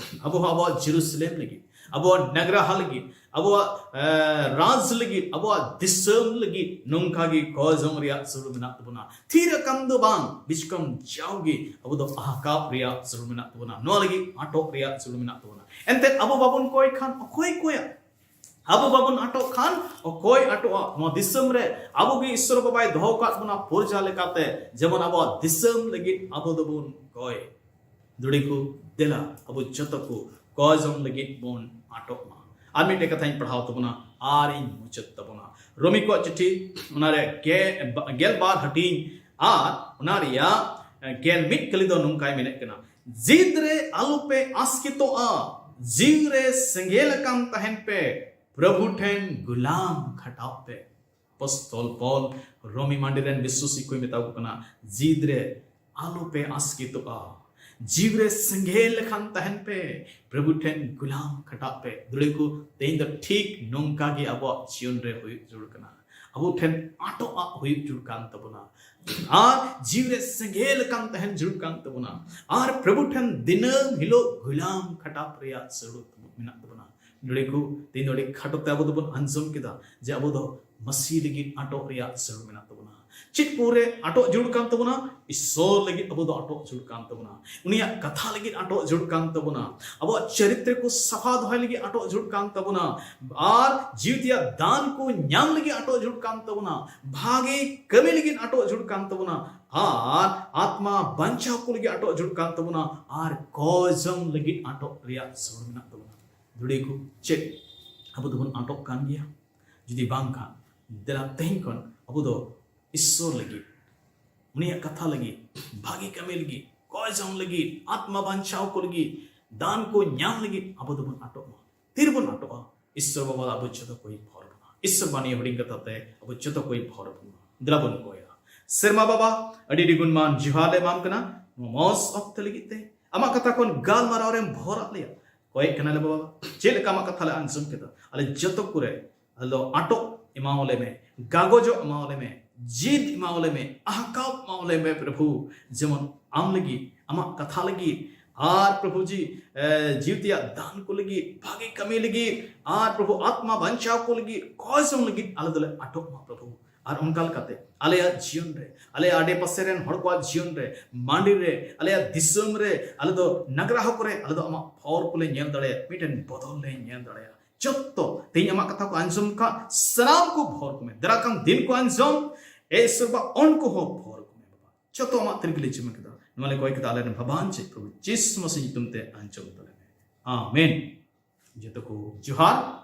ᱟᱵᱚ ᱦᱚᱸ ᱟᱵᱚᱣᱟᱜ ᱡᱮᱨᱩᱥᱟᱞᱮᱢ ᱞᱟᱹᱜᱤᱫ, ᱟᱵᱚᱣᱟᱜ ᱱᱟᱜᱽᱨᱟᱦᱟ ᱞᱟᱹᱜᱤᱫ, ᱟᱵᱚᱣᱟᱜ, ᱮ, ᱨᱟᱡᱽ ᱞᱟᱹᱜᱤᱫ, ᱟᱵᱚᱣᱟᱜ ᱫᱤᱥᱚᱢ ᱞᱟᱹᱜᱤᱫ ᱱᱚᱝᱠᱟ ᱜᱮ ᱠᱚᱭ ᱡᱚᱝ ᱨᱮᱭᱟᱜ ᱡᱟᱹᱨᱩᱲ ᱢᱮᱱᱟᱜ ᱛᱟᱵᱚᱱᱟ᱾ ᱛᱷᱤᱨ ᱟᱠᱟᱱ ᱫᱚ ᱵᱟᱝ, ᱵᱤᱪᱠᱚᱢ ᱡᱟᱣᱜᱮ ᱟᱵᱚ ᱫᱚ ᱟᱦᱠᱟᱣ ᱨᱮᱭᱟᱜ ᱡᱟᱹᱨᱩᱲ ᱢᱮᱱᱟᱜ ᱛᱟᱵᱚᱱᱟ᱾ ᱱᱚᱣᱟ ᱞᱟᱹᱜᱤᱫ ᱟᱴᱚᱜ ᱨᱮᱭᱟᱜ ᱡᱟᱹᱨᱩᱲ ᱢᱮᱱᱟᱜ ᱛᱟᱵᱚᱱᱟ᱾ ᱮᱱᱛᱮᱫ ᱟᱵᱚ ᱵᱟᱵᱚᱱ ᱠᱚᱭ ᱠᱷᱟᱱ ᱚᱠᱚᱭ ᱠᱚᱭᱟ? ᱟᱵᱚ ᱵᱟᱵᱚᱱ ᱟᱴᱚᱜ ᱠᱷᱟᱱ ᱚᱠᱚᱭ ᱟᱴᱚᱜᱼᱟ? ᱱᱚᱣᱟ ᱫᱤᱥᱚᱢ ᱨᱮ ᱟᱵᱚ ᱜᱮ ᱤᱥᱥᱚᱨ ᱵᱟᱵᱟᱭ ᱫᱚᱦᱚ ᱟᱠᱟᱫ ᱵᱚᱱᱟ ᱯᱨᱚᱡᱟ ᱞᱮᱠᱟᱛᱮ, ᱡᱮᱢᱚᱱ ᱟᱵᱚᱣᱟᱜ ᱫᱤᱥᱚᱢ ᱞᱟᱹᱜᱤᱫ ᱟᱵᱚ ᱫᱚᱵᱚᱱ ᱠᱚᱭ᱾ ᱫᱩᱲᱤ ᱠᱚ, ᱫᱮᱞᱟ ᱟᱵᱚ ᱡᱚᱛᱚ ᱠᱚ ᱠᱚᱭ ᱡᱚᱝ ᱞᱟᱹᱜᱤᱫ ᱵᱚᱱ ᱟᱴᱚᱜ ᱢᱟ᱾ ᱟᱨ ᱢᱤᱫᱴᱮᱡ ᱠᱟᱛᱷᱟᱧ ᱯᱟᱲᱦᱟᱣ ᱛᱟᱵᱚᱱᱟ ᱟᱨ ᱤᱧ ᱢᱩᱪᱟᱹᱫ ᱛᱟᱵᱚᱱᱟ᱾ ᱨᱳᱢᱤ ᱠᱚᱣᱟᱜ ᱪᱤᱴᱷᱤ, ᱚᱱᱟ ᱨᱮ ᱜᱮ-, ᱜᱮᱞ ᱵᱟᱨ ᱦᱟᱹᱴᱤᱧ ᱟᱨ ᱚᱱᱟ ᱨᱮᱭᱟᱜ ᱜᱮᱞ ᱢᱤᱫ ᱠᱟᱹᱞᱤ ᱫᱚ ᱱᱚᱝᱠᱟᱭ ᱢᱮᱱᱮᱫ ᱠᱟᱱᱟ, ᱡᱤᱫ ᱨᱮ ᱟᱞᱚᱯᱮ ᱟᱥᱠᱮᱛᱚᱜᱼᱟ, ᱡᱤᱣᱤ ᱨᱮ ᱥᱮᱸᱜᱮᱞ ᱟᱠᱟᱱ ᱛᱟᱦᱮᱱ ᱯᱮ, ᱯᱨᱚᱵᱷᱩ ᱴᱷᱮᱱ ᱜᱩᱞᱟᱢ ᱠᱷᱟᱴᱟᱣ ᱯᱮ᱾ ᱯᱚᱥᱛᱚᱞ ᱯᱚᱞ ᱨᱳᱢᱤ ᱢᱟᱹᱰᱤ ᱨᱮᱱ ᱵᱤᱥᱣᱟᱥᱤ ᱠᱚᱭ ᱢᱮᱛᱟ ᱠᱚ ᱠᱟᱱᱟ, ᱡᱤᱫ ᱨᱮ ᱟᱞᱚᱯᱮ ᱟᱥᱠᱮᱛᱚᱜᱼᱟ, ᱡᱤᱣᱤ ᱨᱮ ᱥᱮᱸᱜᱮᱞ ᱞᱮᱠᱷᱟᱱ ᱛᱟᱦᱮᱱ ᱯᱮ, ᱯᱨᱚᱵᱷᱩ ᱴᱷᱮᱱ ᱜᱩᱞᱟᱢ ᱠᱷᱟᱴᱟᱜ ᱯᱮ᱾ ᱫᱩᱲᱤ ᱠᱚ, ᱛᱮᱦᱮᱧ ᱫᱚ ᱴᱷᱤᱠ ᱱᱚᱝᱠᱟ ᱜᱮ ᱟᱵᱚᱣᱟᱜ ᱡᱤᱭᱚᱱ ᱨᱮ ᱦᱩᱭᱩᱜ ᱡᱟᱹᱨᱩᱲ ᱠᱟᱱᱟ᱾ ᱟᱵᱚ ᱴᱷᱮᱱ ᱟᱴᱚᱜ ᱟᱜ ᱦᱩᱭᱩᱜ ᱡᱟᱹᱨᱩᱲ ᱠᱟᱱ ᱛᱟᱵᱚᱱᱟ᱾ ᱟᱨ ᱡᱤᱣᱤ ᱨᱮ ᱥᱮᱸᱜᱮᱞ ᱞᱮᱠᱟᱱ ᱛᱟᱦᱮᱱ ᱡᱟᱹᱨᱩᱲ ᱠᱟᱱ ᱛᱟᱵᱚᱱᱟ᱾ ᱟᱨ ᱯᱨᱚᱵᱷᱩ ᱴᱷᱮᱱ ᱫᱤᱱᱟᱹᱢ ᱦᱤᱞᱳᱜ ᱜᱩᱞᱟᱢ ᱠᱷᱟᱴᱟᱜ ᱨᱮᱭᱟᱜ ᱡᱟᱹᱨᱩᱲ ᱢᱮᱱᱟᱜ ᱛᱟᱵᱚᱱᱟ᱾ ᱱᱚᱰᱮ ᱠᱚ, ᱛᱮᱦᱮᱧ ᱫᱚ ᱟᱹᱰᱤ ᱠᱷᱟᱴᱚ ᱛᱮ ᱟᱵᱚ ᱫᱚᱵᱚᱱ ᱟᱸᱡᱚᱢ ᱠᱮᱫᱟ ᱡᱮ ᱟᱵᱚ ᱫᱚ ᱢᱟᱹᱥᱤ ᱞᱟᱹᱜᱤᱫ ᱟᱴᱚᱜ ᱨᱮᱭᱟᱜ ᱡᱟᱹᱨᱩᱲ ᱢᱮᱱᱟᱜ ᱛᱟᱵᱚᱱᱟ᱾ ᱪᱮᱫ ᱠᱚᱨᱮ ᱟᱴᱚᱜ ᱡᱟᱹᱨᱩᱲ ᱠᱟᱱ ᱛᱟᱵᱚᱱᱟ? ᱤᱥᱥᱚᱨ ᱞᱟᱹᱜᱤᱫ ᱟᱵᱚ ᱫᱚ ᱟᱴᱚᱜ ᱡᱟᱹᱨᱩᱲ ᱠᱟᱱ ᱛᱟᱵᱚᱱᱟ, ᱩᱱᱤᱭᱟᱜ ᱠᱟᱛᱷᱟ ᱞᱟᱹᱜᱤᱫ ᱟᱴᱚᱜ ᱡᱟᱹᱨᱩᱲ ᱠᱟᱱ ᱛᱟᱵᱚᱱᱟ, ᱟᱵᱚᱣᱟᱜ ᱪᱟᱨᱤᱛᱨᱚ ᱠᱚ ᱥᱟᱯᱷᱟ ᱫᱚᱦᱚᱭ ᱞᱟᱹᱜᱤᱫ ᱟᱴᱚᱜ ᱡᱟᱹᱨᱩᱲ ᱠᱟᱱ ᱛᱟᱵᱚᱱᱟ, ᱟᱨ ᱡᱤᱣᱤ ᱛᱮᱭᱟᱜ ᱫᱟᱱ ᱠᱚ ᱧᱟᱢ ᱞᱟᱹᱜᱤᱫ ᱟᱴᱚᱜ ᱡᱟᱹᱨᱩᱲ ᱠᱟᱱ ᱛᱟᱵᱚᱱᱟ, ᱵᱷᱟᱜᱮ ᱠᱟᱹᱢᱤ ᱞᱟᱹᱜᱤᱫ ᱟᱴᱚᱜ ᱡᱟᱹᱨᱩᱲ ᱠᱟᱱ ᱛᱟᱵᱚᱱᱟ, ᱟᱨ ᱟᱛᱢᱟ ᱵᱟᱧᱪᱟᱣ ᱠᱚ ᱞᱟᱹᱜᱤᱫ ᱟᱴᱚᱜ ᱡᱟᱹᱨᱩᱲ ᱠᱟᱱ ᱛᱟᱵᱚᱱᱟ, ᱟᱨ ᱠᱚᱭ ᱡᱚᱝ ᱞᱟᱹᱜᱤᱫ ᱟᱴᱚᱜ ᱨᱮᱭᱟᱜ ᱡᱟᱹᱨᱩᱲ ᱢᱮᱱᱟᱜ ᱛᱟᱵᱚᱱᱟ᱾ ᱫᱩᱲᱤ ᱠᱚ, ᱪᱮᱫ ᱟᱵᱚ ᱫᱚᱵᱚᱱ ᱟᱴᱚᱜ ᱠᱟᱱ ᱜᱮᱭᱟ? ᱡᱩᱫᱤ ᱵᱟᱝ ᱠᱷᱟᱱ, ᱫᱮᱞᱟ ᱛᱮᱦᱮᱧ ᱠᱷᱚᱱ ᱟᱵᱚ ᱫᱚ ᱤᱥᱥᱚᱨ ᱞᱟᱹᱜᱤᱫ, ᱩᱱᱤᱭᱟᱜ ᱠᱟᱛᱷᱟ ᱞᱟᱹᱜᱤᱫ, ᱵᱷᱟᱜᱮ ᱠᱟᱹᱢᱤ ᱞᱟᱹᱜᱤᱫ, ᱠᱚᱭ ᱡᱚᱝ ᱞᱟᱹᱜᱤᱫ, ᱟᱛᱢᱟ ᱵᱟᱧᱪᱟᱣ ᱠᱚ ᱞᱟᱹᱜᱤᱫ, ᱫᱟᱱ ᱠᱚ ᱧᱟᱢ ᱞᱟᱹᱜᱤᱫ ᱟᱵᱚ ᱫᱚᱵᱚᱱ ᱟᱴᱚᱜ ᱢᱟ᱾ ᱛᱤᱨᱵᱚᱱ ᱟᱴᱚᱜᱼᱟ? ᱤᱥᱥᱚᱨ ᱵᱟᱵᱟ ᱟᱵᱚ ᱡᱚᱛᱚ ᱠᱚᱭ ᱵᱷᱚᱨ ᱵᱚᱱᱟ᱾ ᱤᱥᱥᱚᱨ ᱵᱟᱱᱤ ᱦᱩᱰᱤᱧ ᱠᱟᱛᱷᱟ ᱛᱮ ᱟᱵᱚ ᱡᱚᱛᱚ ᱠᱚᱭ ᱵᱷᱚᱨ ᱵᱚᱱᱟ᱾ ᱫᱮᱞᱟ ᱵᱚᱱ ᱠᱚᱭᱟ᱾ ᱥᱮᱨᱢᱟ ᱵᱟᱵᱟ, ᱟᱹᱰᱤ ᱟᱹᱰᱤ ᱜᱩᱱᱢᱟᱱ ᱡᱚᱦᱟᱨ ᱞᱮ ᱮᱢᱟᱢ ᱠᱟᱱᱟ ᱱᱚᱣᱟ ᱢᱚᱸᱡᱽ ᱚᱠᱛᱚ ᱞᱟᱹᱜᱤᱫ ᱛᱮ᱾ ᱟᱢᱟᱜ ᱠᱟᱛᱷᱟ ᱠᱷᱚᱱ ᱜᱟᱞᱢᱟᱨᱟᱣ ᱨᱮᱢ ᱵᱷᱚᱨᱟᱜ ᱞᱮᱭᱟ᱾ ᱠᱚᱭᱮᱜ ᱠᱟᱱᱟᱞᱮ ᱵᱟᱵᱟ, ᱪᱮᱫ ᱞᱮᱠᱟ ᱟᱢᱟᱜ ᱠᱟᱛᱷᱟ ᱞᱮ ᱟᱸᱡᱚᱢ ᱠᱮᱫᱟ, ᱟᱞᱮ ᱡᱚᱛᱚ ᱠᱚᱨᱮ ᱟᱞᱮ ᱫᱚ ᱟᱴᱚᱜ ᱮᱢᱟᱣᱟᱞᱮ ᱢᱮ, ᱜᱟᱜᱚᱡᱚᱜ ᱮᱢᱟᱣᱟᱞᱮ ᱢᱮ, ᱡᱤᱫ ᱮᱢᱟᱣᱟᱞᱮ ᱢᱮ, ᱟᱦᱠᱟᱣ ᱮᱢᱟᱣᱟᱞᱮ ᱢᱮ ᱯᱨᱚᱵᱷᱩ, ᱡᱮᱢᱚᱱ ᱟᱢ ᱞᱟᱹᱜᱤᱫ, ᱟᱢᱟᱜ ᱠᱟᱛᱷᱟ ᱞᱟᱹᱜᱤᱫ, ᱟᱨ ᱯᱨᱚᱵᱷᱩ ᱡᱤ, ᱮ, ᱡᱤᱣᱤ ᱛᱮᱭᱟᱜ ᱫᱟᱱ ᱠᱚ ᱞᱟᱹᱜᱤᱫ, ᱵᱷᱟᱜᱮ ᱠᱟᱹᱢᱤ ᱞᱟᱹᱜᱤᱫ, ᱟᱨ ᱯᱨᱚᱵᱷᱩ ᱟᱛᱢᱟ ᱵᱟᱧᱪᱟᱣ ᱠᱚ ᱞᱟᱹᱜᱤᱫ, ᱠᱚᱭ ᱡᱚᱝ ᱞᱟᱹᱜᱤᱫ ᱟᱞᱮ ᱫᱚᱞᱮ ᱟᱴᱚᱜ ᱢᱟ ᱯᱨᱚᱵᱷᱩ᱾ ᱟᱨ ᱚᱱᱠᱟ ᱞᱮᱠᱟᱛᱮ ᱟᱞᱮᱭᱟᱜ ᱡᱤᱭᱚᱱ ᱨᱮ, ᱟᱞᱮᱭᱟᱜ ᱟᱰᱮ ᱯᱟᱥᱮ ᱨᱮᱱ ᱦᱚᱲ ᱠᱚᱣᱟᱜ ᱡᱤᱭᱚᱱ ᱨᱮ, ᱢᱟᱹᱰᱤ ᱨᱮ, ᱟᱞᱮᱭᱟᱜ ᱫᱤᱥᱚᱢ ᱨᱮ, ᱟᱞᱮ ᱫᱚ ᱱᱟᱜᱽᱨᱟᱦᱚ ᱠᱚᱨᱮ ᱟᱞᱮ ᱫᱚ ᱟᱢᱟᱜ ᱯᱷᱚᱨ ᱠᱚᱞᱮ ᱧᱮᱞ ᱫᱟᱲᱮᱭᱟᱜᱼᱟ, ᱢᱤᱫᱴᱮᱱ ᱵᱚᱫᱚᱞ ᱞᱮ ᱧᱮᱞ ᱫᱟᱲᱮᱭᱟᱜᱼᱟ᱾ ᱡᱚᱛᱚ ᱛᱮᱦᱮᱧ ᱟᱢᱟᱜ ᱠᱟᱛᱷᱟ ᱠᱚ ᱟᱸᱡᱚᱢ ᱠᱟᱜ ᱥᱟᱱᱟᱢ ᱠᱚ ᱵᱷᱚᱨ ᱠᱚᱢᱮ᱾ ᱫᱟᱨᱟ ᱠᱟᱱ ᱫᱤᱱ ᱠᱚ ᱟᱸᱡᱚᱢ, ᱮ ᱤᱥᱥᱚᱨ ᱵᱟ, ᱩᱱᱠᱩ ᱦᱚᱸ ᱵᱷᱚᱨ ᱠᱚᱢᱮ ᱵᱟᱵᱟ᱾ ᱡᱚᱛᱚ ᱟᱢᱟᱜ ᱛᱤᱨᱤᱜ ᱞᱮ ᱡᱤᱢᱟᱹ ᱠᱮᱫᱟ᱾ ᱱᱚᱣᱟ ᱞᱮ ᱠᱚᱭ ᱠᱮᱫᱟ ᱟᱞᱮ ᱨᱮᱱ ᱵᱟᱵᱟᱱ ᱪᱮᱫ ᱯᱨᱚᱵᱷᱩ ᱡᱤᱥᱩ ᱢᱟᱥᱤ ᱧᱩᱛᱩᱢ ᱛᱮ ᱟᱸᱡᱚᱢ ᱛᱟᱞᱮ ᱢᱮ᱾ ᱟᱢᱮᱱ᱾ ᱡᱚᱛᱚ ᱠᱚ ᱡᱚᱦᱟᱨ᱾